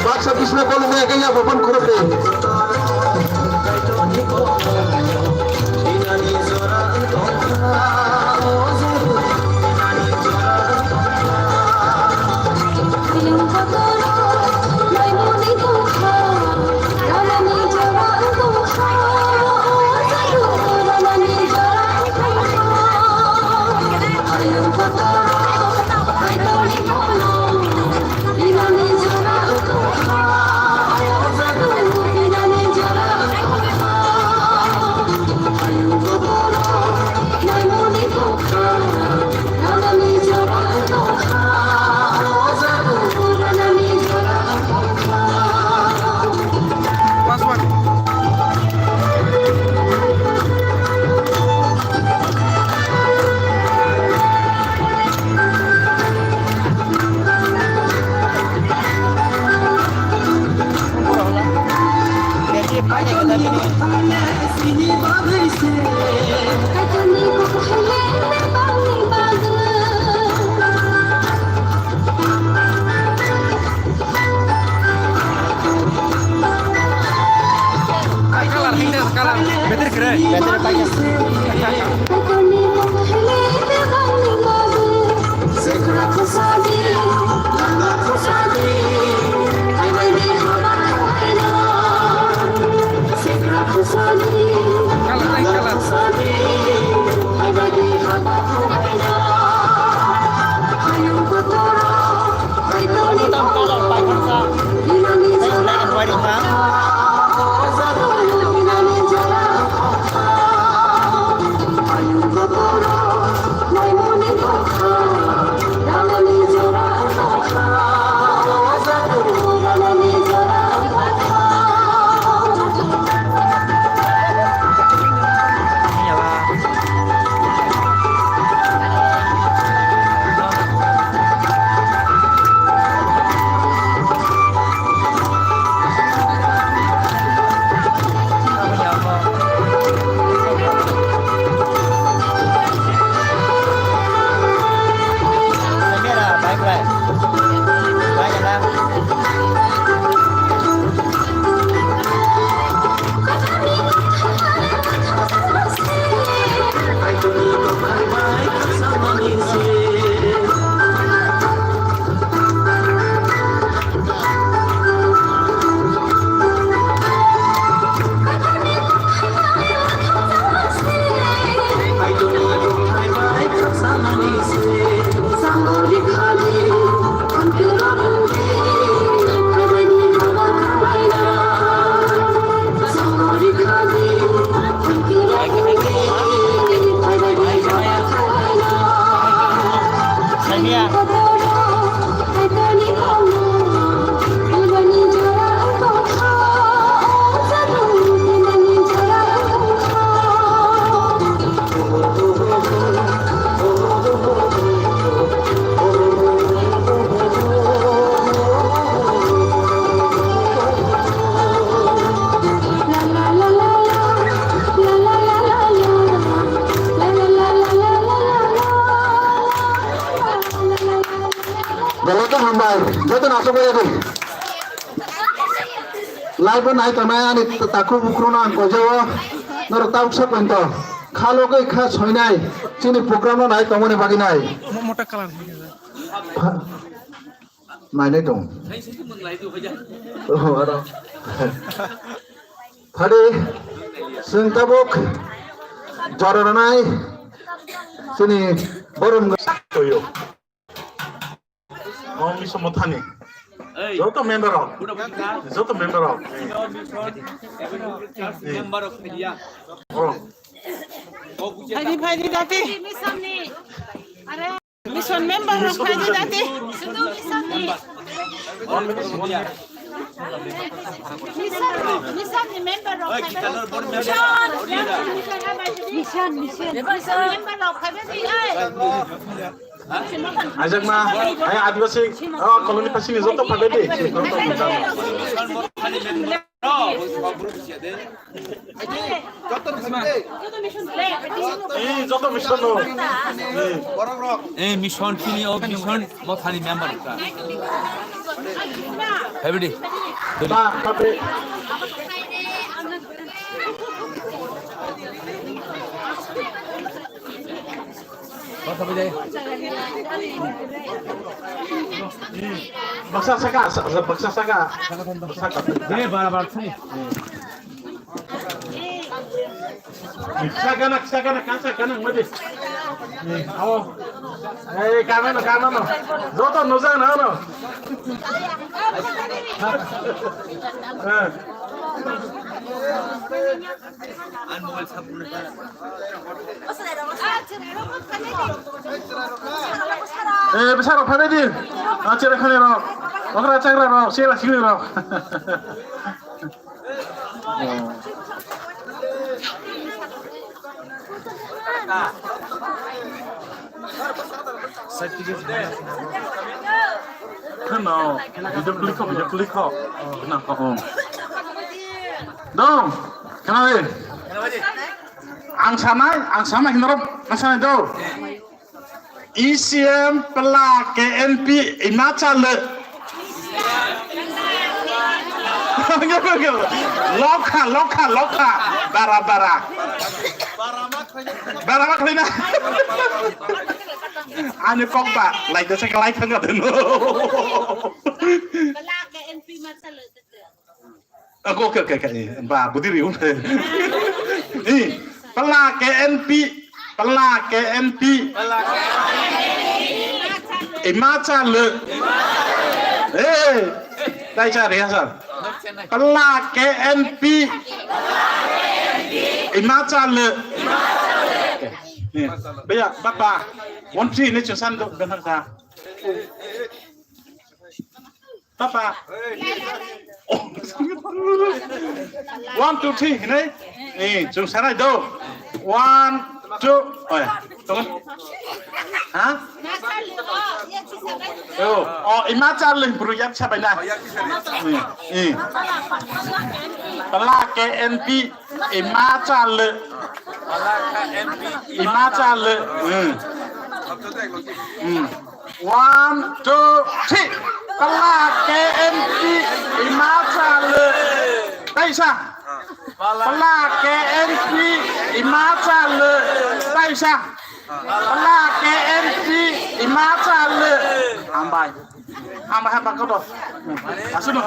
Baksa bisma call lainai khe ya bopon khorok de. Kalar, kalar. Better kere. Better pakai. Kalar, kalar. Aswk bai di. Live o nai tongnai ani takhuk bukhuk no ang koijao. Norok tabuk sa pointo. Kha logoi kha soinai. Chini program no nai tongmani bagwi nai. Mo-, mota colour. Pha-, nainai tong. Oh, aro. Phadi, chwng tabuk jora rwnai chini borom. Toyo. Om Iswar Mothani. Joto member rok. Joto member rok. Member of media. Oh. Phaidi, phaidi, dati. Mission member rok phaidi dati. Mission, mission ni member rok phaidi. Mission, mission. Mission member rok phaidi, ai. Ajak ma, ai Adivasi, oh, colony phasi ni joto phaidi. Eh, joto mission no. Eh, mission chini o mission Mothani member ka. Everybody. Ba, ba, be. Baksa saka, sa-, sa-, baksa saka. Baksa saka. Be, bara, bara, sini. Kisa gana, kisa gana, kasa gana, mati. Awo. Eh, kamano, kamano. Joto nujak na, no? Eh. Eh, bwsarok phaidi. Ah, chera khani rok. Okra chagra rok, sela sili rok. Kheno, video click kho, video click kho. Kheno kho, um. Dong, kheno de. Ang sanai, ang sanai kheno rok, ang sanai do. E C M pla K N P ima chale. Lokha, lokha, lokha. Bara, bara. Bara ma khlaina. Ani kok ba, lai da se lai thang ga deno. Pla K N P ima chale. Okay, okay, okay. Ba, budi riu. Eh, pla K N P, pla K N P. Ima chale. Eh, tai cha ria sa. Pla K N P. Ima chale. Eh, beya, papa. One three ni chesan do benang sa. Papa. Oh. One, two, three, hinai. Eh, chwng sanai do. One, two. Oh, ya. Tong. Ha? Oh, oh, ima charli bru yak sabai na. Eh, eh. Pla K N P. Ima chale. Ima chale. Hmm. Hmm. One, two, three. Pla K N P ima chale. Taisa. Pla K N P ima chale. Taisa. Pla K N P ima chale. Hambai. Hamba hamba koto. Asuno.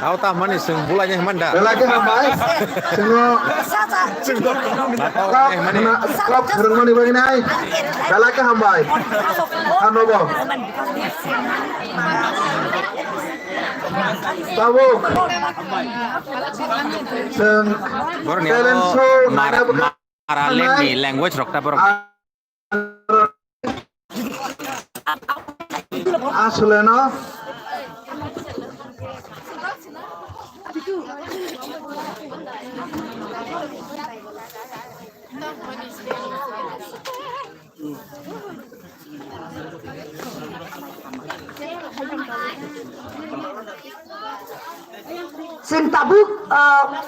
Tao ta mani seng bulai ni manda. Belai ke hambai. Sengo. Mata bulai ni mani. Club rwngmani bagwi nai. Belai ke hambai. Hanobo. Tabuk. Chwng Borokni talent show mar-, naina bwkha mar-, maralengni language rok ta borok. Aswleno. Chwng tabuk Ah,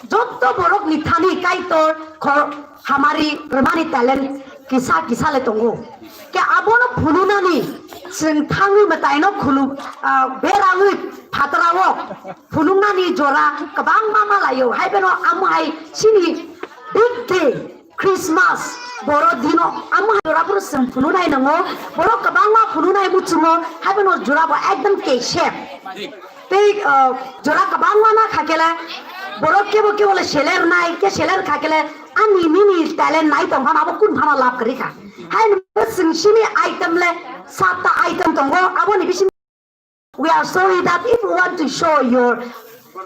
jotto borok ni thani Kaitor khor hamari rwmani talent kisa kisa le tongo. Ke abono phunuknani chwng thangwi mwtaino khulum, ah, berawi phatarao phunuknani jora kwbangma malaio. Hai beno amo hai chini big day. Christmas, boro dino, amo hai jora phuru chwng phunuknai nango, borok kwbangma phunuknai muchungo, hai bono jora bo ekdom kesep. Tei, uh, jora kwbangma na khakele, borok kebo kebo le seler nai, ke seler khakele, ani nini talent nai tong phano abo kun phano lab kwrwi kha. Hai no chwng sini item le satta item tongo, aboni bising We are sorry that if you want to show your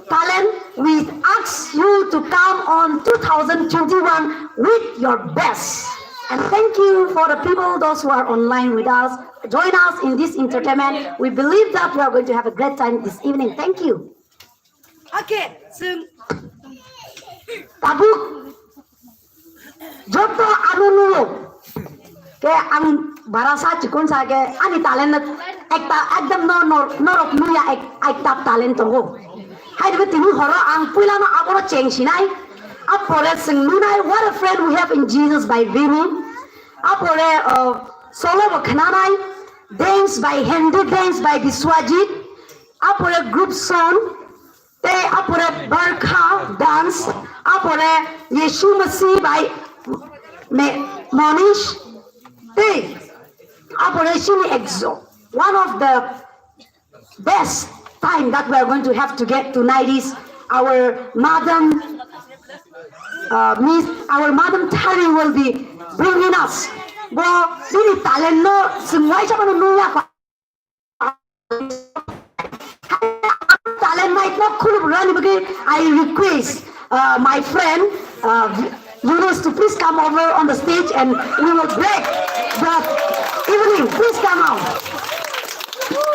talent, we ask you to come on two thousand twenty-one with your best. And thank you for the people, those who are online with us. Join us in this entertainment. We believe that you are going to have a great time this evening. Thank you. Okay, so Tabuk. Joto ano nugo. Ke ang barasa chikon sa ke ani talent na ekta ekdam no no norok nuya ek ekta talent tongo. Hai de tini horo ang puila no abono cheng sinai. Apore sing nunai what a friend we have in Jesus by Vini. Apore uh, solo bo khnanai dance by Hindi dance by Biswajit. Apore group song. Tei apore Barkha dance, apore Yeshu Masi by Me- Monish, tei apore Shini Exo. One of the best time that we are going to have to get tonight is our madam, uh, Miss, our madam Thari will be bringing us. Bo bini talent no sungwai sabano nungya ko. Talent night no khulum rani bagwi I request uh, my friend uh, Yunus to please come over on the stage and we will break the evening. Please come out.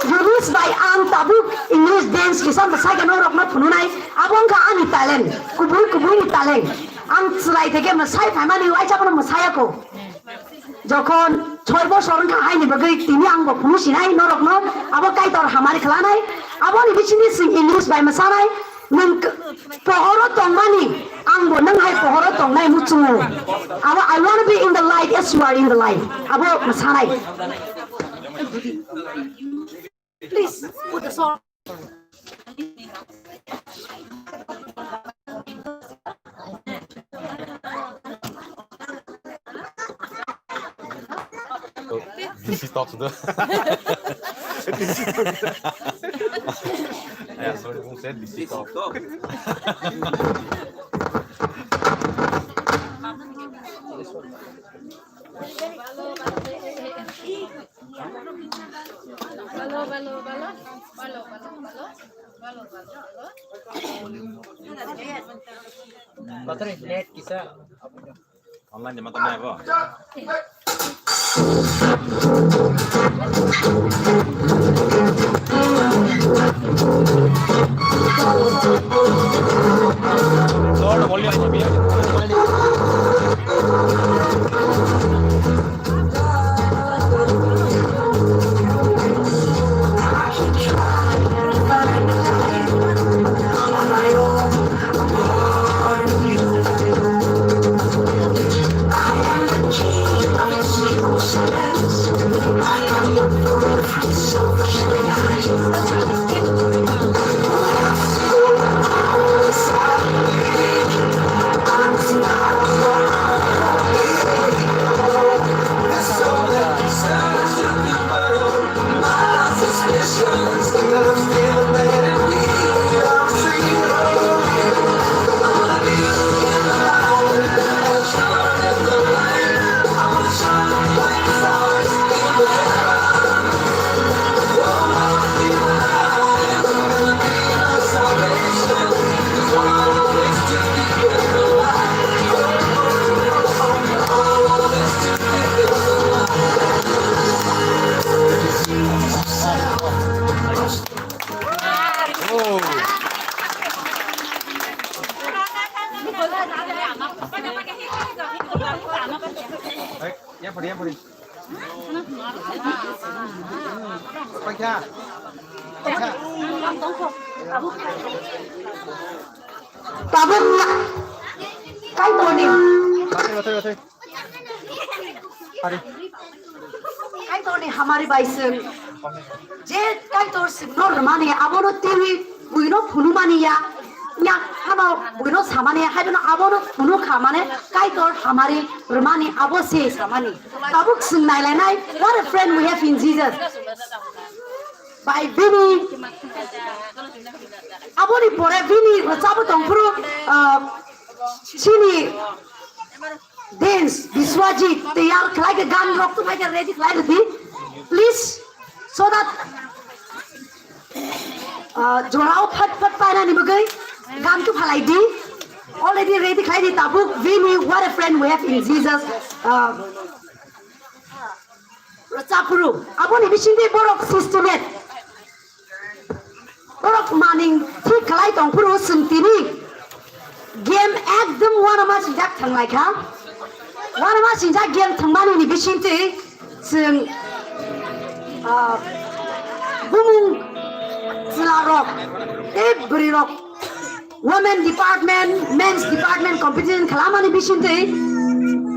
Yunus by ang tabuk English dance kisa masai gano rok no phununai abong ka ani talent kubui kubui ni talent ang chwrai theke masai phaimani waisa bono masai ako. Jokhon choi bosor wngkha haini bagwi tini ang bo phunuk sinai norokno abo Kaitor hamari khwlanai. Aboni bisingni chwng English bai mwsanai. Nwng k- pohoro tongmani ang bo nwng hai pohoro tongnai muchungo. Abo I want to be in the light as you are in the light. Abo mwsanai. Please put the song. So, D C talks the. Yeah, sorry, who said D C talk? Online di mata mai bo. Tabuk Kaitorni, Bathai, bathai, bathai. Hari. Kaitorni hamari bai swng. Je Kaitor swngno rwmani abono twiwi buino phunumani ya. Ya, hano buino samani ya, haibono abono phunu kha, mane Kaitor hamari rwmani abo se samani. Tabuk swng nailainai, what a friend we have in Jesus. Bai bini, aboni pore bini rwchabo tongphuru, ah, chini dance, Biswajit, tiyar khlai khe gan rok tu khlai khe ready khlai rwdi, please, so that, ah, jorao phat phat painani bagwi gan tu phalai di, already ready khlai di tabuk bini, what a friend we have in Jesus, ah, Rwchapru, aboni bisingtwi borok system-e, borok maning thik khlai tongphuru chwng tini game ekdom uanama sinjak thanglaikha. Uanama sinjak game thangmani ni bisingtwi chwng, ah, bumung chwlarok tei bwrwirok Women department, men's department competition khalamani bisingtwi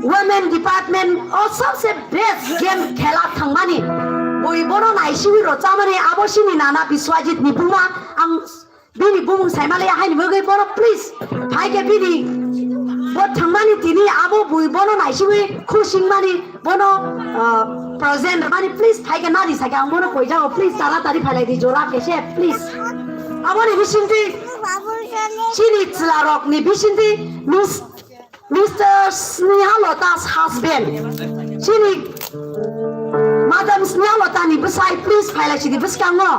women department o sabse best game khela thangmani. Bui bono naisiwi rwchamani abo sini nana Biswajit ni buma ang bini bumung saimale haini bagwi bono please phaikhe bini bo thangmani tini abo bui bono naisiwi khusingmani. Bono, ah, present mani please phaikhe nadi sakhe ang bono koijago, please taratari phailai di jora kese please. Aboni bisingtwi chini chwlarokni bisingtwi mis-, Mister Sneha Lota's husband, chini Madam Sneha Lotani bwsai please phailai sidi bwskango.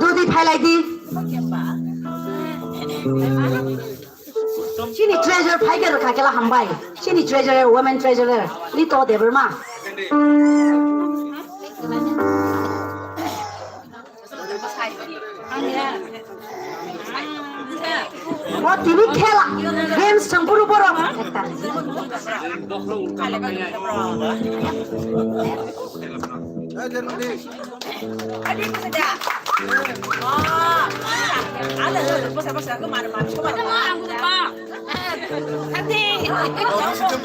Dodi phailai di. Chini treasurer phaikhe rwkha kela hambai. Chini treasurer, women treasurer, Lito Debbarma. O tini khela, games thangphuru borok.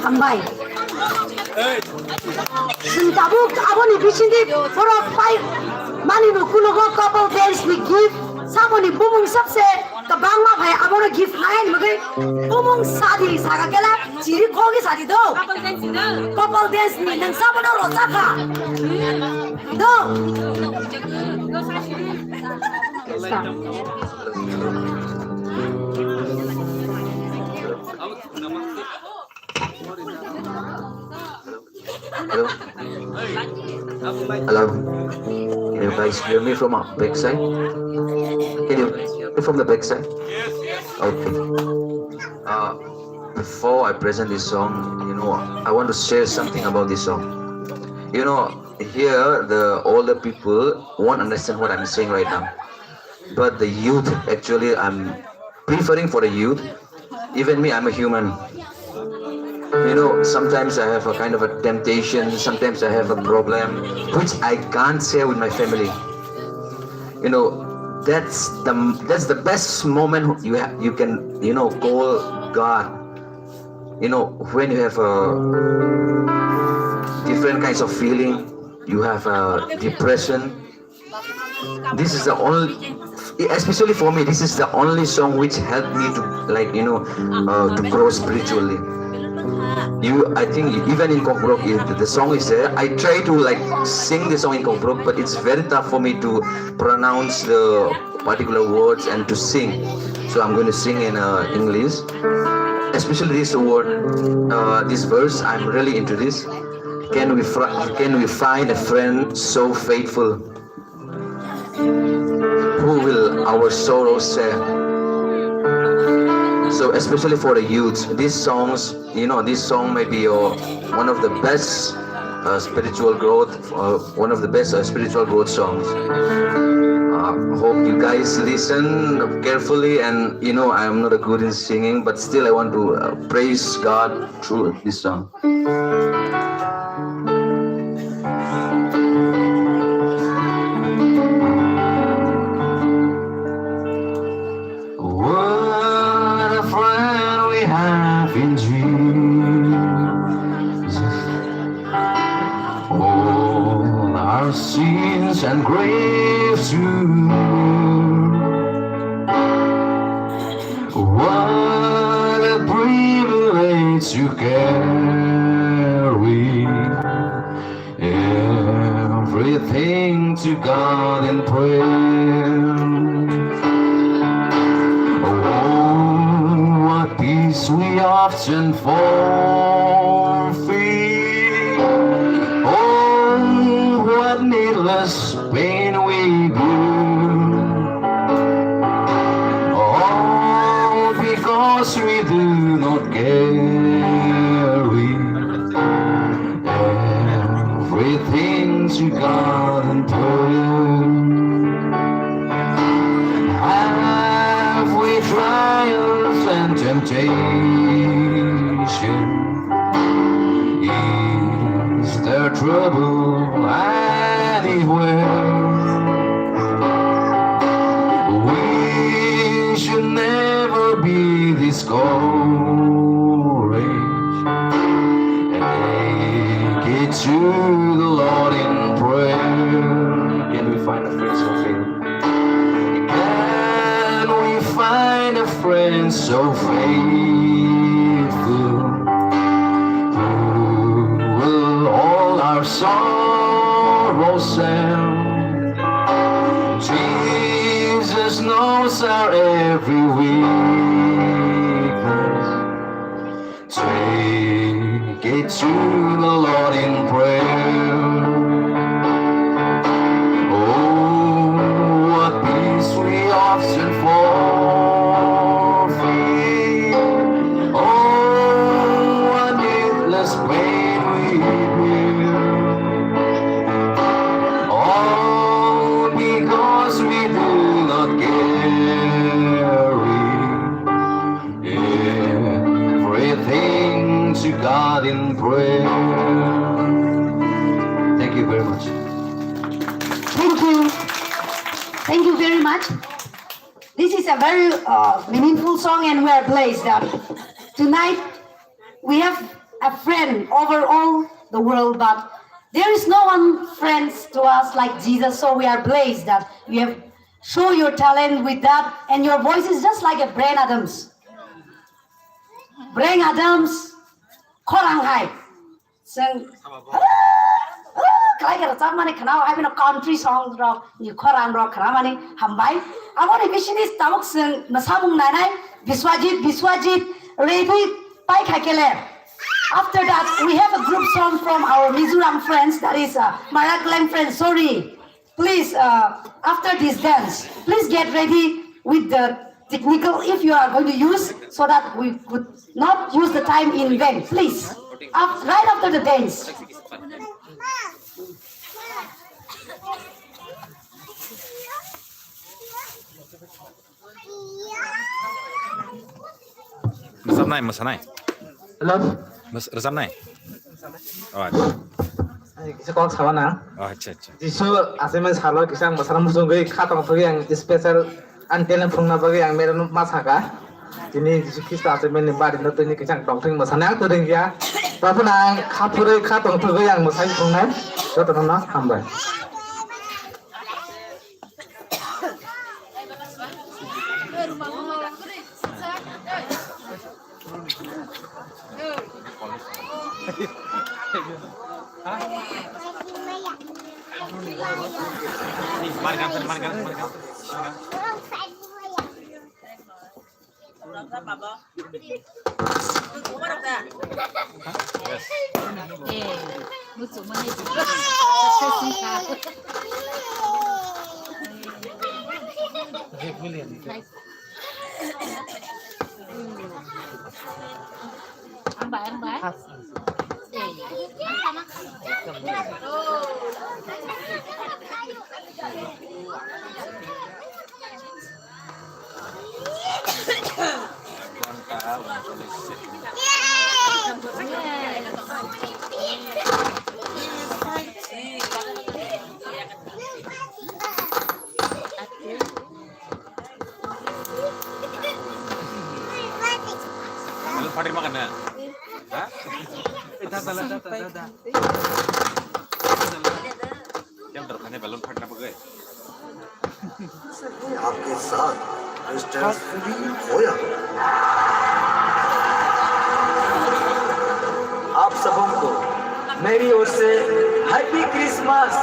Hambai. Chwng tabuk aboni bisingtwi borok pai mani no kunugo couple dance ni gift samoni bumung sabse kwbangma bai abono gift nai bagwi bumung sadi saka kela chiri khogi sadi do. Couple dance ni nang sabono rochakha. Do. Hello. Hello. Can you guys hear me from a backside? Can you hear me from the backside? Okay. Uh, before I present this song, you know, I want to share something about this song. You know, here the older people won't understand what I'm saying right now. But the youth, actually, I'm preferring for the youth. Even me, I'm a human. You know, sometimes I have a kind of a temptation, sometimes I have a problem, which I can't share with my family. You know, that's the, that's the best moment you ha-, you can, you know, call God. You know, when you have a different kinds of feeling, you have a depression, this is the only, especially for me, this is the only song which helped me to, like, you know, uh, to grow spiritually. You, I think even in Kokborok, it, the song is there. I try to, like, sing the song in Kokborok, but it's very tough for me to pronounce the particular words and to sing. So I'm going to sing in, uh, English. Especially this word, uh, this verse, I'm really into this. Can we fr-, can we find a friend so faithful? Who will our sorrow share? So especially for the youth, these songs, you know, this song may be your, one of the best, uh, spiritual growth, uh, one of the best, uh, spiritual growth songs. Uh, hope you guys listen carefully, and, you know, I am not a good in singing, but still I want to, uh, praise God through this song. to carry everything to God in prayer. Oh, what peace we often forfeit. Oh, what needless pain we bear. All because we do not carry everything to God in prayer. Have we trials and temptation? Is there trouble anywhere? We should never be discouraged and take it to the Lord in prayer. Can we find a friend so faithful? Can we find a friend so faithful who will all our sorrows sell? Jesus knows our every weakness. Take it to the Lord in prayer. Oh, what peace we often forfeit. Oh, what needless pain we bear. All because we do not carry everything to God in prayer. Thank you very much. Thank you. Thank you very much. This is a very uh, meaningful song, and we are blessed that tonight we have a friend over all the world, but there is no one friends to us like Jesus. So we are blessed that you have show your talent with that, and your voice is just like a Bryan Adams. Bryan Adams, khorang hai. Seng, ah, ah, kalai kara chak mani khana hai bino country song rok ni khorang rok khana mani hambai. Abo ni bisi ni tabuk seng masamung nanai Biswajit, Biswajit, Rebi, pai khai kele. After that, we have a group song from our Mizoram friends, that is uh, Marakleng friends, sorry. Please, uh, after this dance, please get ready with the technical if you are going to use, so that we could not use the time in vain. Please, af- right after the dance. Rwchapnai, mwsanai? Hello. Mws-, rwchapnai? Oh, acha. Ai, kisa kok sama na. Oh, acha, acha. Jisu achaimani salo kisa ang mwsana muchungwi kha tongthogwi ang special ang talent phunukna bagwi ang mero ma saka. Tini Jisu Khristo achaimani bari no tini kisa ang tongthogwi mwsana ang kwrwngya. Taphano ang kha phurwi kha tongthogwi ang mwsai phunuknai. Jotono no hambai. Hambai, hambai. Balloon phatri makan na? Ha? Eh, dada, dada, dada. Yang terkanya balloon phatna pakai. आपके साथ मिस्टर सुनील खोया। मेरी ओर से happy Christmas.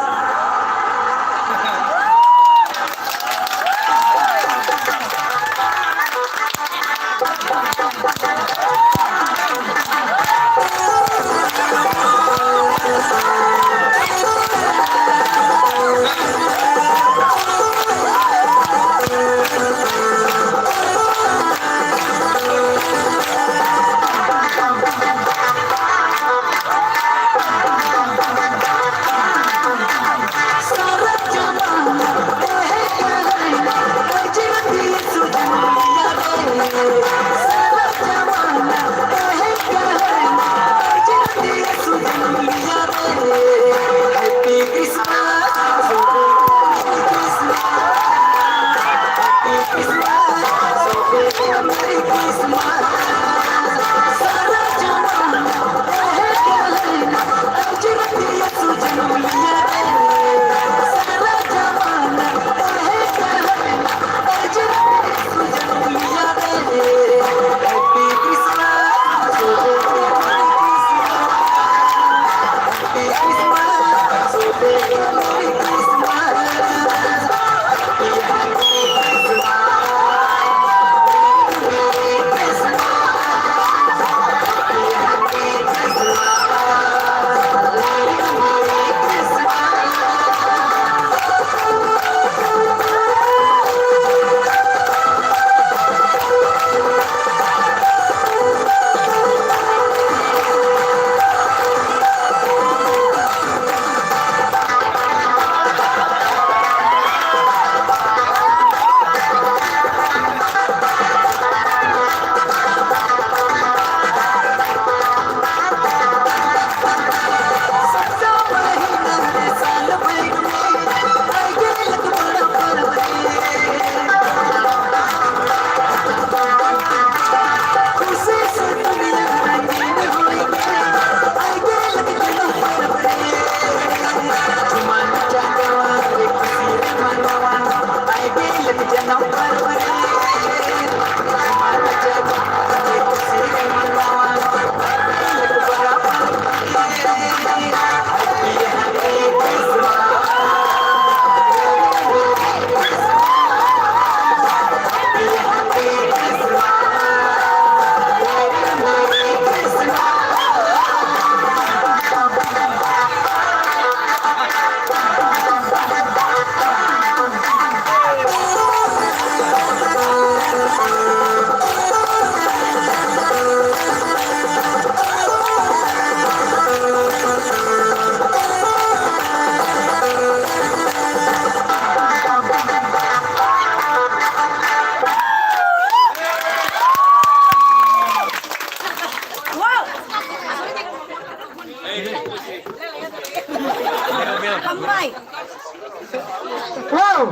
Wow!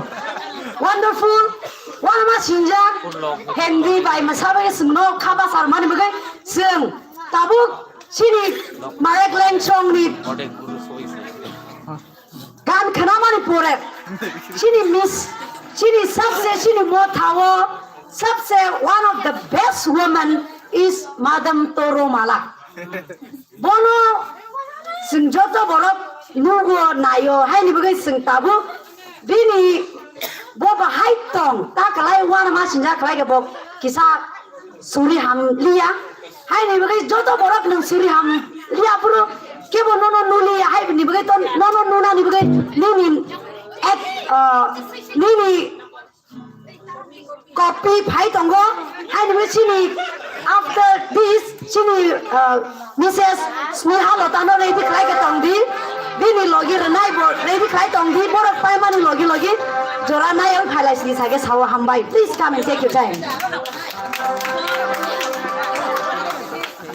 Wonderful! Wanama sinjak Hindi bai mwsabai chwngno kha bachar mani bagwi chwng tabuk chini Marek Lengchongni gan khnamani pore chini miss, chini sabse chini mothao sabse one of the best woman is Madam Toro Mala. Bono chwng joto borok nugo naio, haini bagwi chwng tabuk bini bo bahai tong, ta kwlai uanama sinjak khlai khe bo kisa suri ham liya. Haini bagwi joto borok nwng suri ham liya phuru kebo nono nuliya, haini bagwi to nono nunani bagwi nini ek, ah, nini copy phai tongo, haini bagwi chini after this chini, uh, Missus Sneha Lotano ready khlai khe tong di, bini logi rwnai bo ready khlai tong di, borok paimani logi logi jora nai oi phailai sini sage sao hambai, please come and take your time.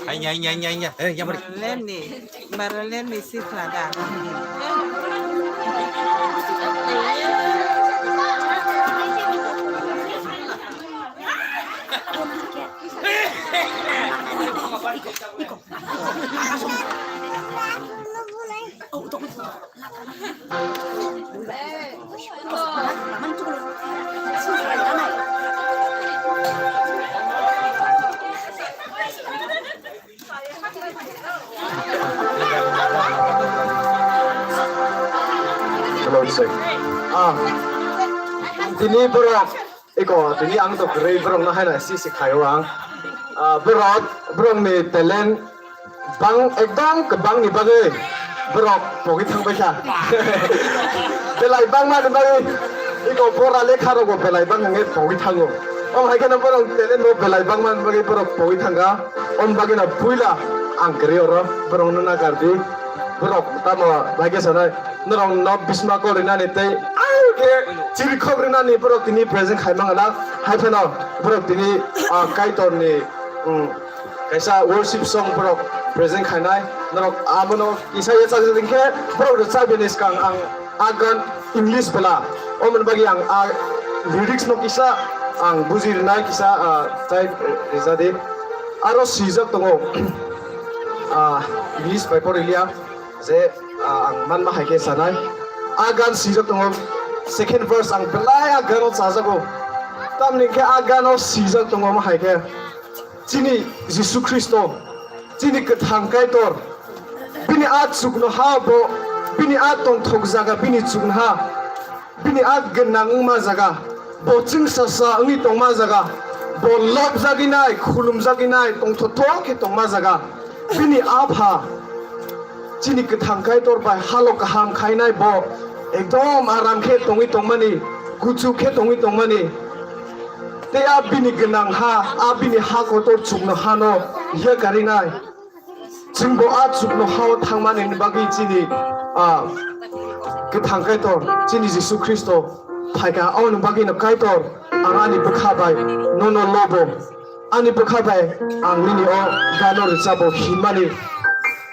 Aiya, aiya, aiya, aiya. Eh, ya, bari. Lenny. Marolen ni sikla da. Lord sake. Ah, tini borok, iko, tini ang to kwrwi borok no haino si si khaio ang. Ah, borok, borok ni talent bang, ekdom kwbang ni bagwi borok pogwi thangbai kha. Belai bangma ni bagwi, iko, pora lekha rok bo belai bang hwnwi pogwi thango. Om hai kheno borok talent bo belai bangma ni bagwi borok pogwi thangkha. Om bagwi no puila ang kwrwi oro borok no nakardi. Borok tamo bai khe sanai, norok no bisma kok rinani tei ang khe chirikhok rinani borok tini present khai mangala. Hai phano borok tini, ah, Kaitor ni, um, kaisa worship song borok present khainai. Norok abono kisa yachak jading khe borok rwchapya ni swkang ang a gan English bela. Omoni bagwi ang a lyrics no kisa ang buji rinai, kisa, ah, type rijadi. Aro swijak tongo, ah, English bai porilia. Je, ah, ang manma hai khe sanai. A gan swijak tongo, second verse ang belai a gano chajago. Tamni khe a gano swijak tongo omo hai khe. Chini Jisu Khristo, chini kwthang Kaitor, bini a chuknoha bo, bini a tongthok jaga, bini chuknoha. Bini a gwnang wngma jaga, bo chwngsasa wngwi tongma jaga, bo lobjagwi nai, khulumjagwi nai, tongthokthok khe tongma jaga. Bini apha chini kwthang Kaitor bai halo kaham khainai bo ekdom aram khe tongwi tongmani, kuchuk khe tongwi tongmani. Tei a bini gwnang ha, a bini ha kotor chuknohano yakarinai. Chwngbo a chuknohao thangmani bagwi chini, ah, kwthang Kaitor, chini Jisu Khristo phaikha. Aboni bagwino Kaitor, ang ani bwkha bai nono lobo, ani bwkha bai ang nini o gano rwchabo hinmani,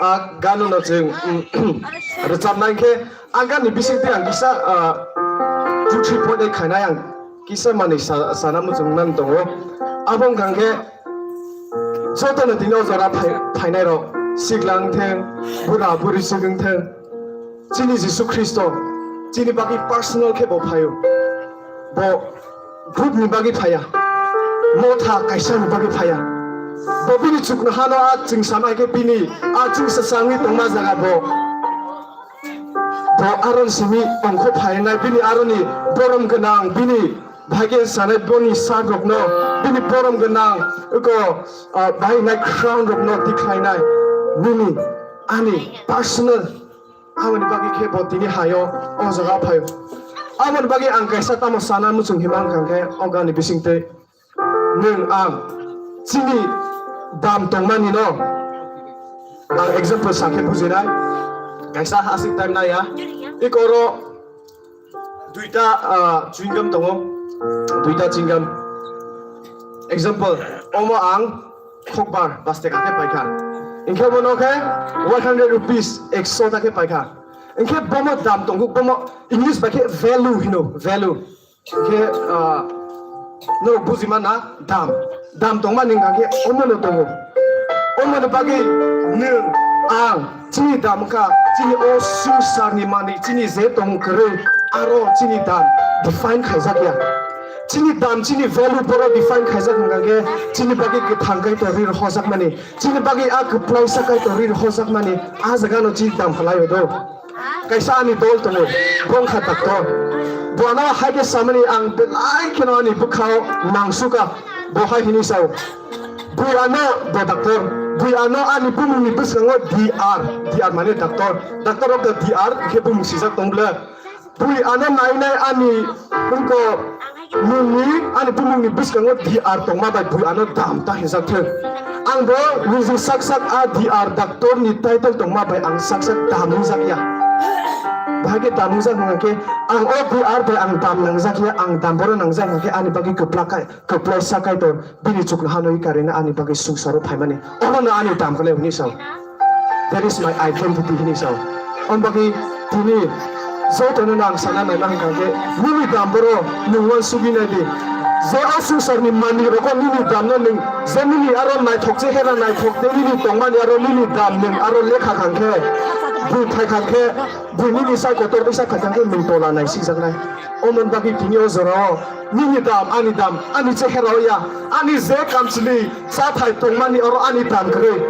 ah, ganono chwng, mm, rwchapnai khe, a ganni bisingtwi ang kisa, ah, two three point khainai ang. Kisa manwi sa-, sana muchung nang tongo. Abo wngkha khe jotono tini o jora phai-, phainai rok, sikla wngtheng, bura buri swk wngtheng, chini Jisu Khristo chini bagwi personal khe bo phaio. Bo group ni bagwi phaiya, motha kaisa ni bagwi phaiya. Bo bini chuknohano a chwngsa mai khe bini a chwngsa sangwi tongma jaga bo. Bo aron simi ongkho phainai, bini aroni borom gwnang, bini bhai khe sanai boni sak rokno, bini borom gwnang, eko, ah, bahainai crown rokno tikhlainai. Nini, ani personal, aboni bagwi khe bo tini hayo, o jaga phaio. Aboni bagwi ang kaisa tamo sana muchung hima wngkha khe, o gani bisingtwi. Nwng ang chini dam tongmani no ang example sakhe bujinai. Kaisa aswk time naya. Ikoro duita, ah, chewing gum tongo. Duita chewing gum. Example, omo ang khokbar paste kake paikha. Inkhe bono khe one hundred rupees, ekso ta khe paikha. Inkhe bomo dam tongo, bomo English bai khe value hino, value. Khe, ah, norok buji mana dam. Dam tongma ni hwnkha khe omo no tongo. Omo ni bagwi nwng ang chini dam wngkha, chini o swngcharni manwi, chini je tong kwrwi, aro chini dam define khaijak ya. Chini dam, chini value boro define khaijak hwnkha khe chini bagwi kwthang Kaitor ri rw hojakmani, chini bagwi a kwplaisa Kaitor ri rw hojakmani, a jaga no chini dam kwlai o do. Kaisa ani dol tongo, bongkha doctor. Bono hai khe samani ang belai kheno ani bwkhao nangsuka. Bo hai hini sao, "Bui ano bo doctor, bui ano ani bumungni bwskango D R, D R mane doctor, doctor of the D R khe bumung sijak tong bwle. Bui ano nainai ani wngko." Nini ani bumungni bwskango D R tongma bai bui ano dam ta hinjak thung. Ang bo nijing sak sak a D R doctor ni title tongma bai ang sak sak dam wngjak ya. Bahai khe dam wngjak hwnkha khe ang o D R bai ang dam nangjak ya, ang dam boro nangjak hwnkha khe ani bagwi kwplak khai, kwplai sa Kaitor bini chuknoha no karina ani bagwi swngcharo phaimani. Omo no ani dam khlai hwnwi sao. That is my identity hini sao. Om bagwi tini jotono no ang sana naima hwnkha khe nini dam boro nwng uansugwi nai di. Je o swngcharni manwi rogo nini dam no nwng je nini aro naithok chehera naithok tei nini tongmani aro nini dam nwng aro lekha kha khe bui phai kha khe bui nini sai kotor bwsa phai kha khe nwng tola naisikjaknai. Omoni bagwi tini o jorao nini dam, ani dam, ani chehera o ya, ani je kamchwlwi chathai tongmani oro ani dam kwrwi.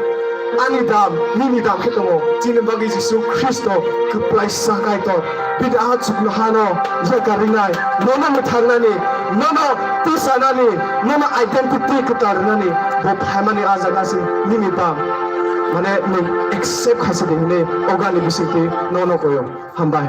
Ani dam, nini dam khe tongo. Chini bagwi Jisu Khristo kwplaisa Kaitor. Bini ah chuknohano yakarinai, nono mwthangnani, nono tisanani, nono identity kwtal rwnani, bo phaimani ah jaga se nini dam. Mane nwng accept khaisidi hinwi ogani bisingtwi nono koyo. Hambai.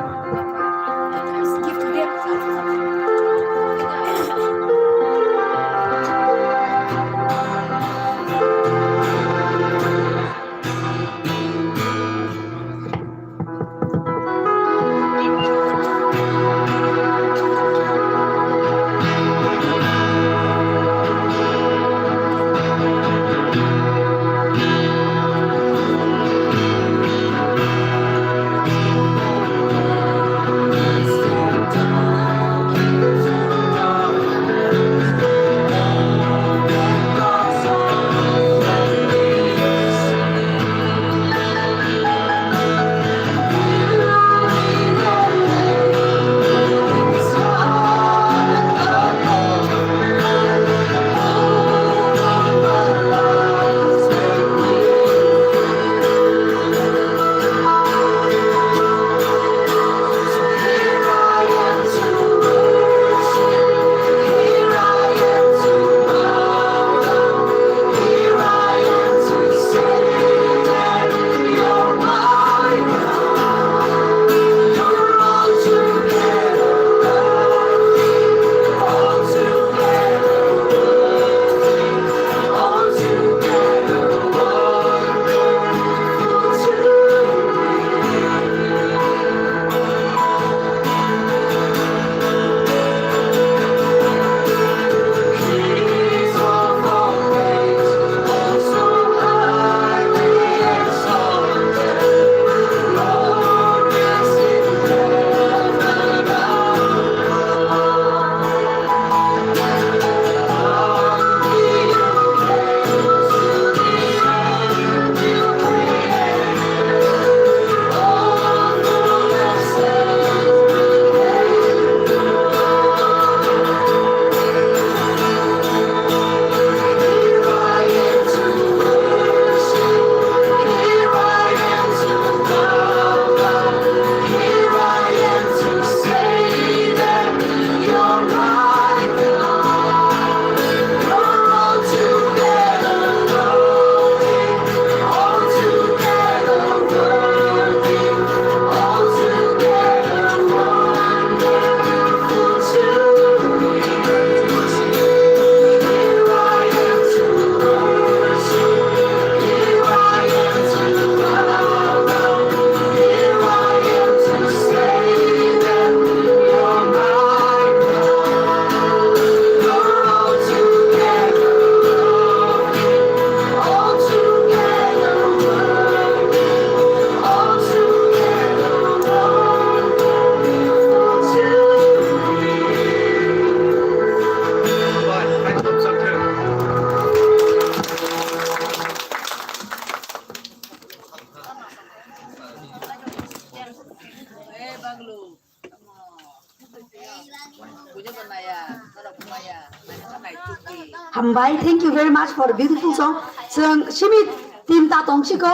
Hambai, thank you very much for beautiful song. Chwng simi team ta tong siko,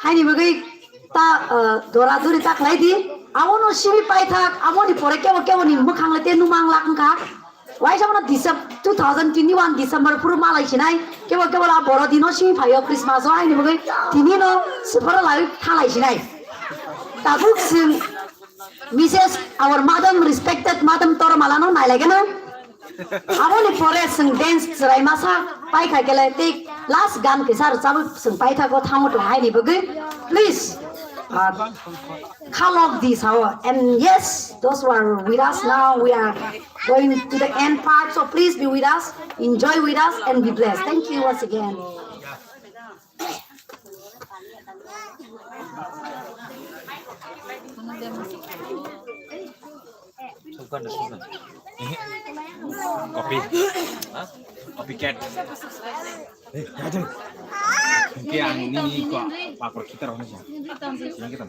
haini bagwi ta, uh, dora duri ta khlai di. Abono simi paithak, aboni pore kebo kebo ni mwkhang le te numang lak wngkha. Waisa bono Decem-, two thousand twenty-one December phuru malai sinai, kebo kebo la boro dino simi phaio Christmas o, haini bagwi tini no siforo lai thalai sinai. Tabuk chwng Missus our madam, respected madam Tormala no nailai gano. Aboni pore chwng dance chwrai masa paikha kele tei last gan kisa rwchabwi chwng paithago thango tong haini bagwi. Please, uh, khalok di sao. And yes, those who are with us now, we are going to the end part, so please be with us, enjoy with us, and be blessed. Thank you once again. Copy. Copycat. Eh, kacang. Kaya ang ini ko pakor kita orang sih. Yang kita.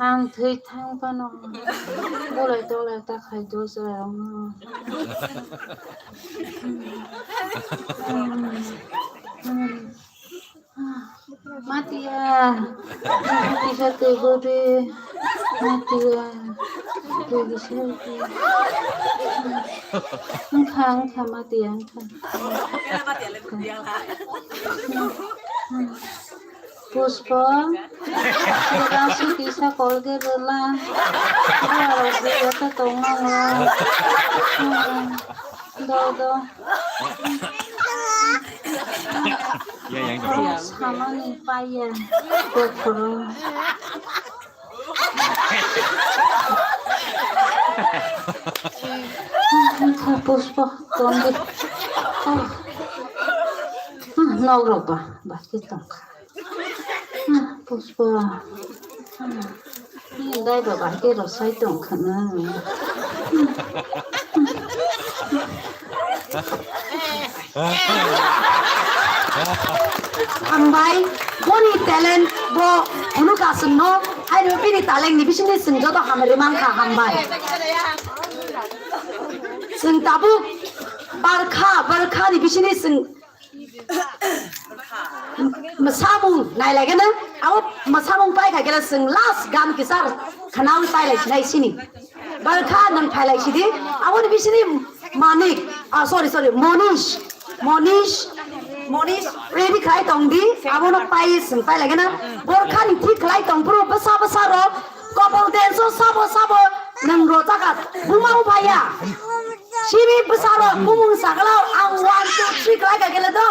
Ang thwi thang phano bolai tolai ta khai do chwrairokno. Matiya, kisa twi guri, matiya, twi kisa twi. Wngkha, wngkha, matiya, wngkha. Pushpa, rasi kisa kolge rwla. Buarok jiyata tongmano. Do, do. Samani paiya. Kokhoro. Pushpa, tonde. Nok rok ba, ba, ki tongkha. Pushpa. Dai baba ke rosai tong khana. Hambai, boni talent bo hunu kasung no, hai no bini talent ni bisini sung joto hamri mangkha hambai. Sung tabuk barkha, barkha ni bisini sung Mwsamung nailaigana, abo mwsamung paikha khe chwng last gan kisa khwnaui pailai sinai sini. Barkha nwng phailai sidi, aboni bisini Manik, ah, sorry, sorry, Monish, Monish, Monish, ready khlai tongdi, abono pai chwng pailaigana. Borkha ni thik khlai tongphuru bwsa bwsa rok, Kopol dance o sabo sabo nwng rochakha buma uphaya. Simi bwsarok bumung sakalo ang one two three khlai kha kele do.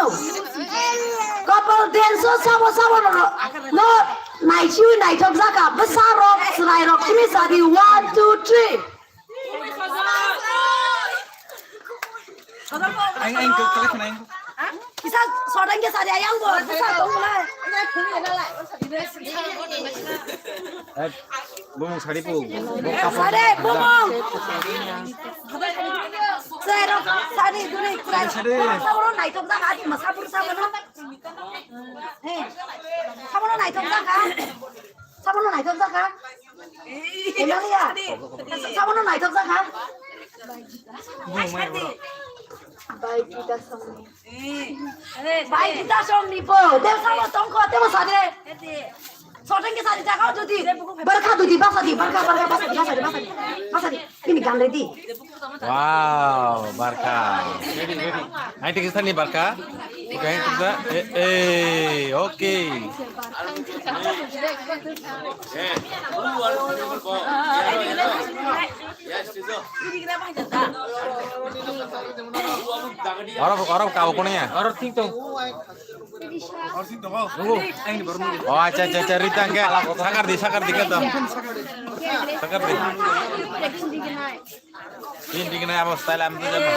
Kopol dance o sabo sabo no, no naichiwi naithok jakha bwsarok chwrairok simi sadi one two three. Ang, ang, kisa sodang ke sari ayang bo, kisa tong lai. Eh, bumung sari pu. Sari, bumung. Sari, sari, duri, kurai. Sari. Saboro naitok da, ati masapur saboro. He. Saboro naitok da ka. Saboro naitok da ka. Emilia. Saboro naitok da ka. Bai kita songni. Bai kita songni po. Te samo tongko te mo sade. Soteng ke sade jaga dudi. Barkha dudi basa di barkha barkha basa di basa di basa di. Basa di. Ini gan ready. Wow, barkha. Hai tik sani barkha. Oke, tik sa. Eh, eh, oke. Oro, oro kabo kono ya? Oro thik tong. Oh, acha, acha, acha, rita ke. Sakar di, sakar di ke to. Sakar di. Tin di kena apa style am tu jabo.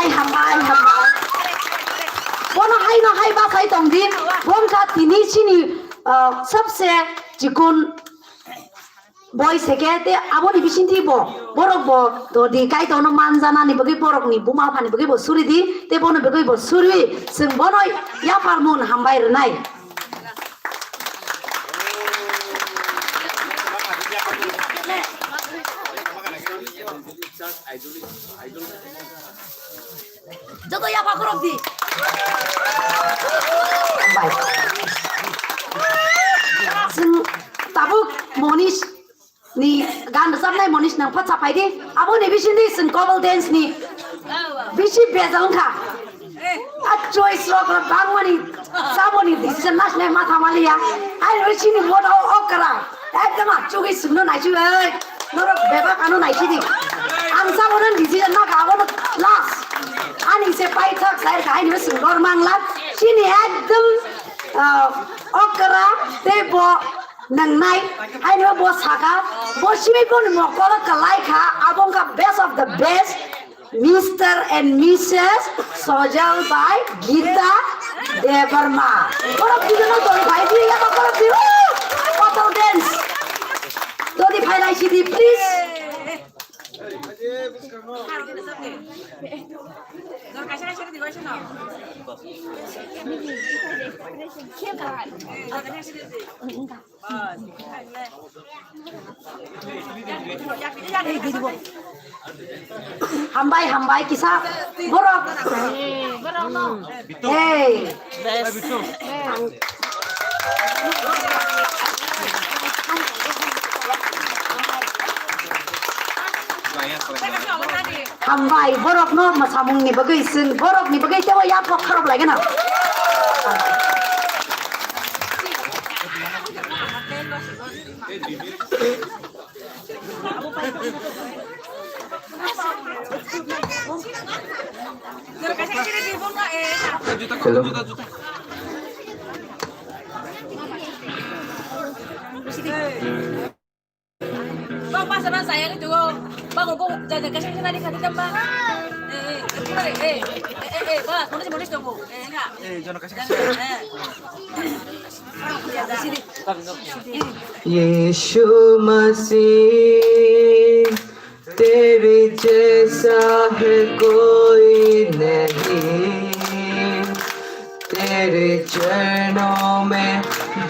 Hambai, hambai. Bono hai no hai bachai tong di. Bo wngkha tini chini, ah, sabse chikon boi se khe te aboni bisingtwi bo borok bo dodi Kaitorno manjanani bagwi borokni buma phani bagwi bo suri di, te bono bagwi bo suri chwng bono yapharmung hambai rwnai. Joto yapha khorok di. Bai. Chwng tabuk Monish ni gan rwchapnai Monish nang phatsa phai di. Aboni bisingtwi chwng couple dance ni bisi bejal wngkha. A choice rok bangmani saboni decision nasne matha maliya. Ai roi chini moto okra. Ekdom achugwi chwngno naiswi oi. Norok bebak ano naisidi. Ang sabono decision na gabono last. Ani se paithak sai kahaini chwng dor mangla. Chini ekdom, ah, okra tei bo nangnai. Haino bo saka. Bo simi boni mokolo kalai kha. Abo wngkha best of the best. Mister and Missus Sojal by Gita Debbarma. Borok dujono dori phai di, yaba borok di, woo! Couple dance. Dori phai lai sidi, please. Hambai, hambai, kisa borok. Hey. Hambai, borokno mwsamungni bagwi, chwng borokni bagwi teibo yaphok khorok laigwna. Hello. Bang, masa masa yang itu, bang, aku jaga kasih sana di kaki kan, bang. Eh, eh, eh, eh, eh, eh, bang, kamu sih boleh tunggu. Eh, enggak. Eh, jangan kasih. Jangan, eh. Bang, aku jaga. Sini. यीशु मसीह, तेरे जैसा है कोई नहीं। तेरे चरणों में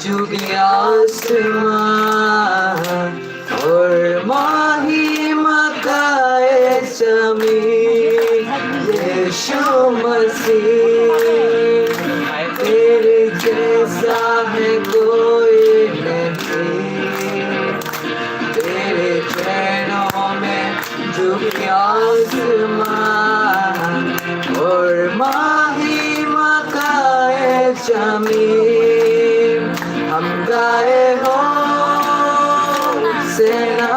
झुके आसमां और महिमा का ये जमीन। यीशु मसीह, तेरे जैसा है कोई नहीं। तेरे चरणों में झुके आसमां और महिमा का ये जमीन। हम गाए होसेना,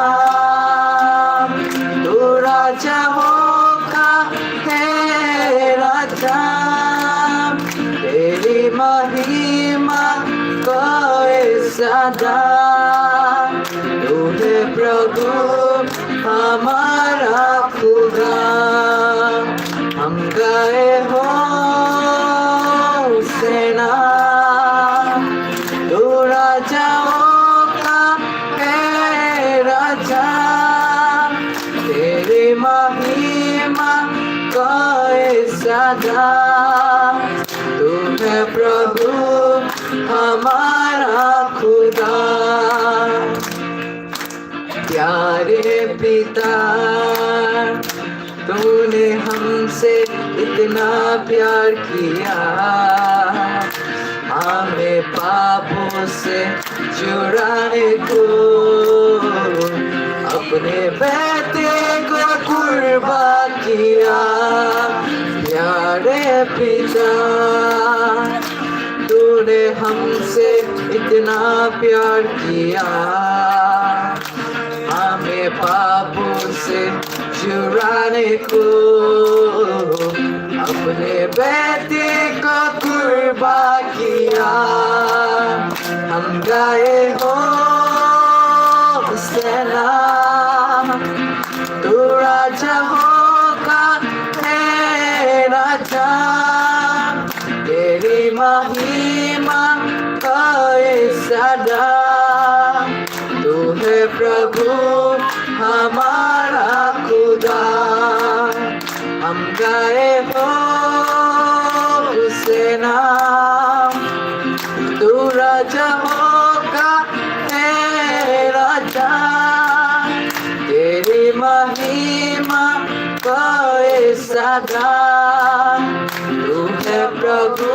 तू राजा होगा, हे राजा। तेरी महिमा गाए सदा, तू है प्रभु हमारा खुदा। हम गाए होसेना, तू राजाओं का है राजा। तेरी महिमा गाए सदा, तू है प्रभु हमारा खुदा। प्यारे पिता, तूने हमसे इतना प्यार किया, हमें पापों से छुड़ाने को अपने बेटे को कुर्बान किया। प्यारे पिता, तूने हमसे इतना प्यार किया, हमें पापों से छुड़ाने को अपने बेटे को कुर्बान किया। हम गाए होसेना, तू राजा होगा, हे तेरी महिमा करे सदा। तू है प्रभु हमारा खुदा। हम गाए हो उसे नाम। तू राजाओं का है राजा। तेरी महिमा करे सदा। तू है प्रभु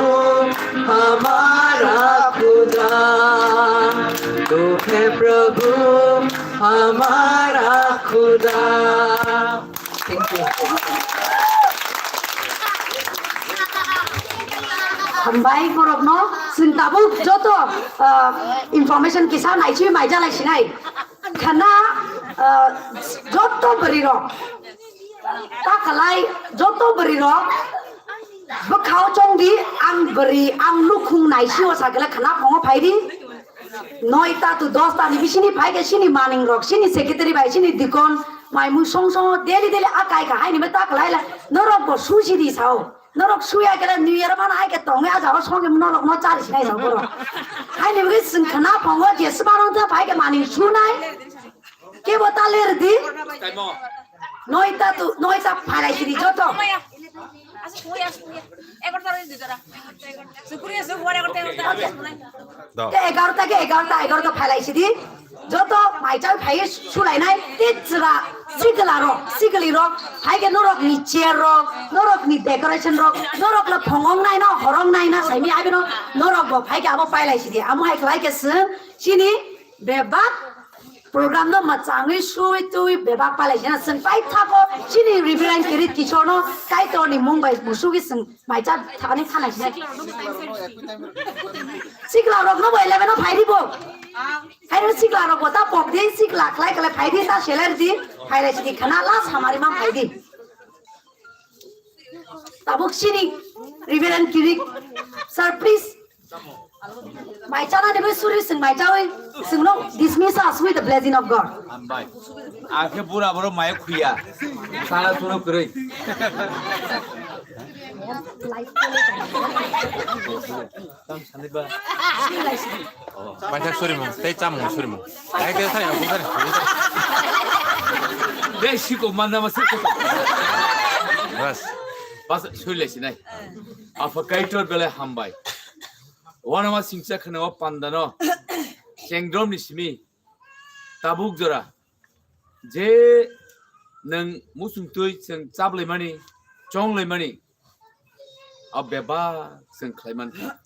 हमारा खुदा। तू है प्रभु हमारा खुदा। Thank you. Hambai borokno chwng tabuk joto, ah, information kisa naichwi maijalai sinai. Khana, ah, joto bwrwi rok. Ta khlai joto bwrwi rok. Bwkhao chongdi ang bwrwi ang nukhung naisio sakle khana phongo phaidi. Noita to dosta ni bisini phaikhe sini maning rok, sini secretary bai, sini dikon, mai mui song song daily daily akai kha haini bai ta khlai la norok bo susi di sao. Norok suya kele New Year mana ai ke tong ya jao song norok no chari sinai sao borok. Haini bai sing khana phongo je sbarong ta phaikhe maning sunai. Kebo ta ler di. Noita tu, noita phalai sidi joto. Te egarota ke egarota, egarota phalai sidi. Joto maichal phai sulainai. Te chwla sigla rok, sigli rok. Hai ke norok ni chair rok, norok ni decoration rok, norok le phongong nai no, horong nai na, saimi abino norok bo phai ke abo pailai sidi. Amo hai khlai ke sing, sini bebak program no mwchangwi sui twi bebak palai sina chwng paithago chini Reverend Kirit Kishore no Kaitor ni mung bai musugwi chwng maicha thani thanai sina. Sikla rok no bo eleven o phairi bo. Hai sikla rok bo ta pok di sikla khlai khlai phairi ta seler di phailai sidi khana la samari ma phaidi. Tabuk sini Reverend Kirit sir, please. Mai chana ni bai suri sing mai chawi sing no dismiss us with the blessing of God. Hambai. Akhe bura boro mai khuya. Sana suno kwrwi. Tam sani ba. Paisa suri mung, tei chamung suri mung. Tei tei sai no sari. Dei siko manna ma siko. Bas. Bas suri le sinai. Apha Kaitor belai hambai. Wanama singcha khana o pandano chengdromni simi tabuk jora je nwng muchungtwi chwng chaplaimani, chonglaimani, o bebak chwng khlaimankha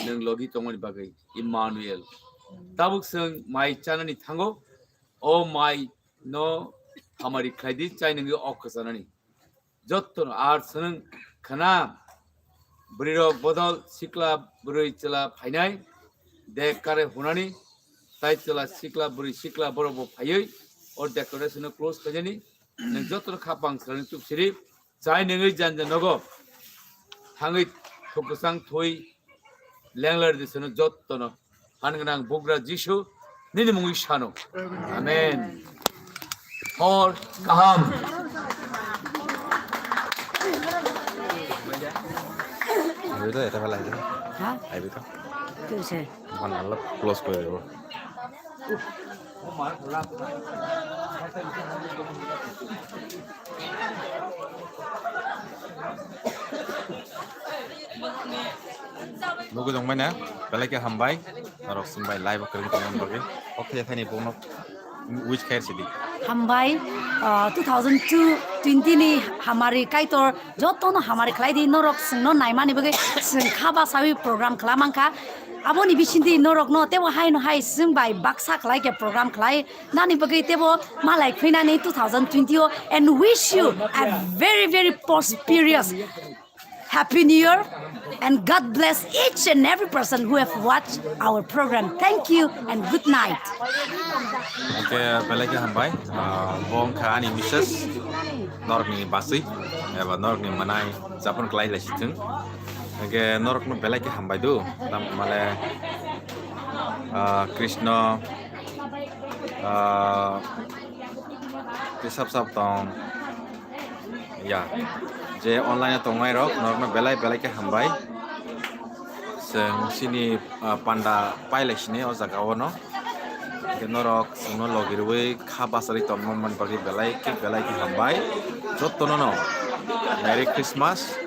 nwng logi tongmani bagwi, Emmanuel. Tabuk chwng mai chanani thango, o mai no hamari khlaidi, chai nungwi o kwchanani. Jottono ar swnung khna bwrwirok bodol sikla bwrwi chwla phainai, dek kare hunani, tai chwla sikla bwrwi sikla borok bo phaiwi o decoration no close khainani. Nwng jottono khapang swrangni chuk siri chai nungwi janja nogo thangwi thukwchang thwi lenglar di swnung jottono. Phan gwnang bugra Jisu, nini mungwi sano. Amen. Hor kaham. Aibito, eta pala aibito. Ha? Aibito. Kuse. Mana lo close kore bo. Nugwi tongmani belai khe hambai, norok chwng bai live o kwrwng tongmani bagwi. Kok thaya thani bono wish khair sidi. Hambai, ah, two thousand two twenty ni hamari Kaitor jotono hamari khlai di, norok chwngno naimani bagwi chwng kha basawi program khwla mankha. Aboni bisingtwi norokno teibo haino hai chwng bai baksa khlai khe program khlai nani bagwi teibo malai khuinani two thousand twenty o, and wish you a very, very prosperous Happy New Year and God bless each and every person who have watched our program. Thank you and good night. Hwnkhe belai khe hambai, ah, bo wngkha ani missus, norokni baswi, eba norokni mwnai, japon klai lai sithwng. Hwnkhe norokno belai khe hambai do, tamo male, ah, Krishna, ah, tei sab sab tong. Ya, Je online o tongnai rok norokno belai belai khe hambai. Chwng chini, ah, panda pailai sini o jaga o no. Hwnkhe norok chwngno logi rwui kha bachari tongma man bagwi belai khe belai khe hambai. Jottono no Merry Christmas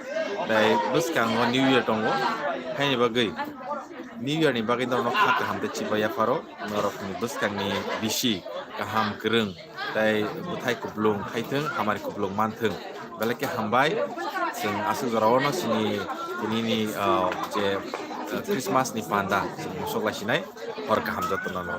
tei bwskango New Year tongo. Haini bagwi New Year ni bagwi norokno kha kaham tei chibai yapharo. Norokni bwskangni bisi kaham kwrwng tei bwthai kuplung haithwng, hamari kuplung manthwng. Belai khe hambai. Chwng aswk jorao no chini tinini, ah, je, ah, Christmas ni panda chwng mosok lai sinai. Hor kaham jotono no.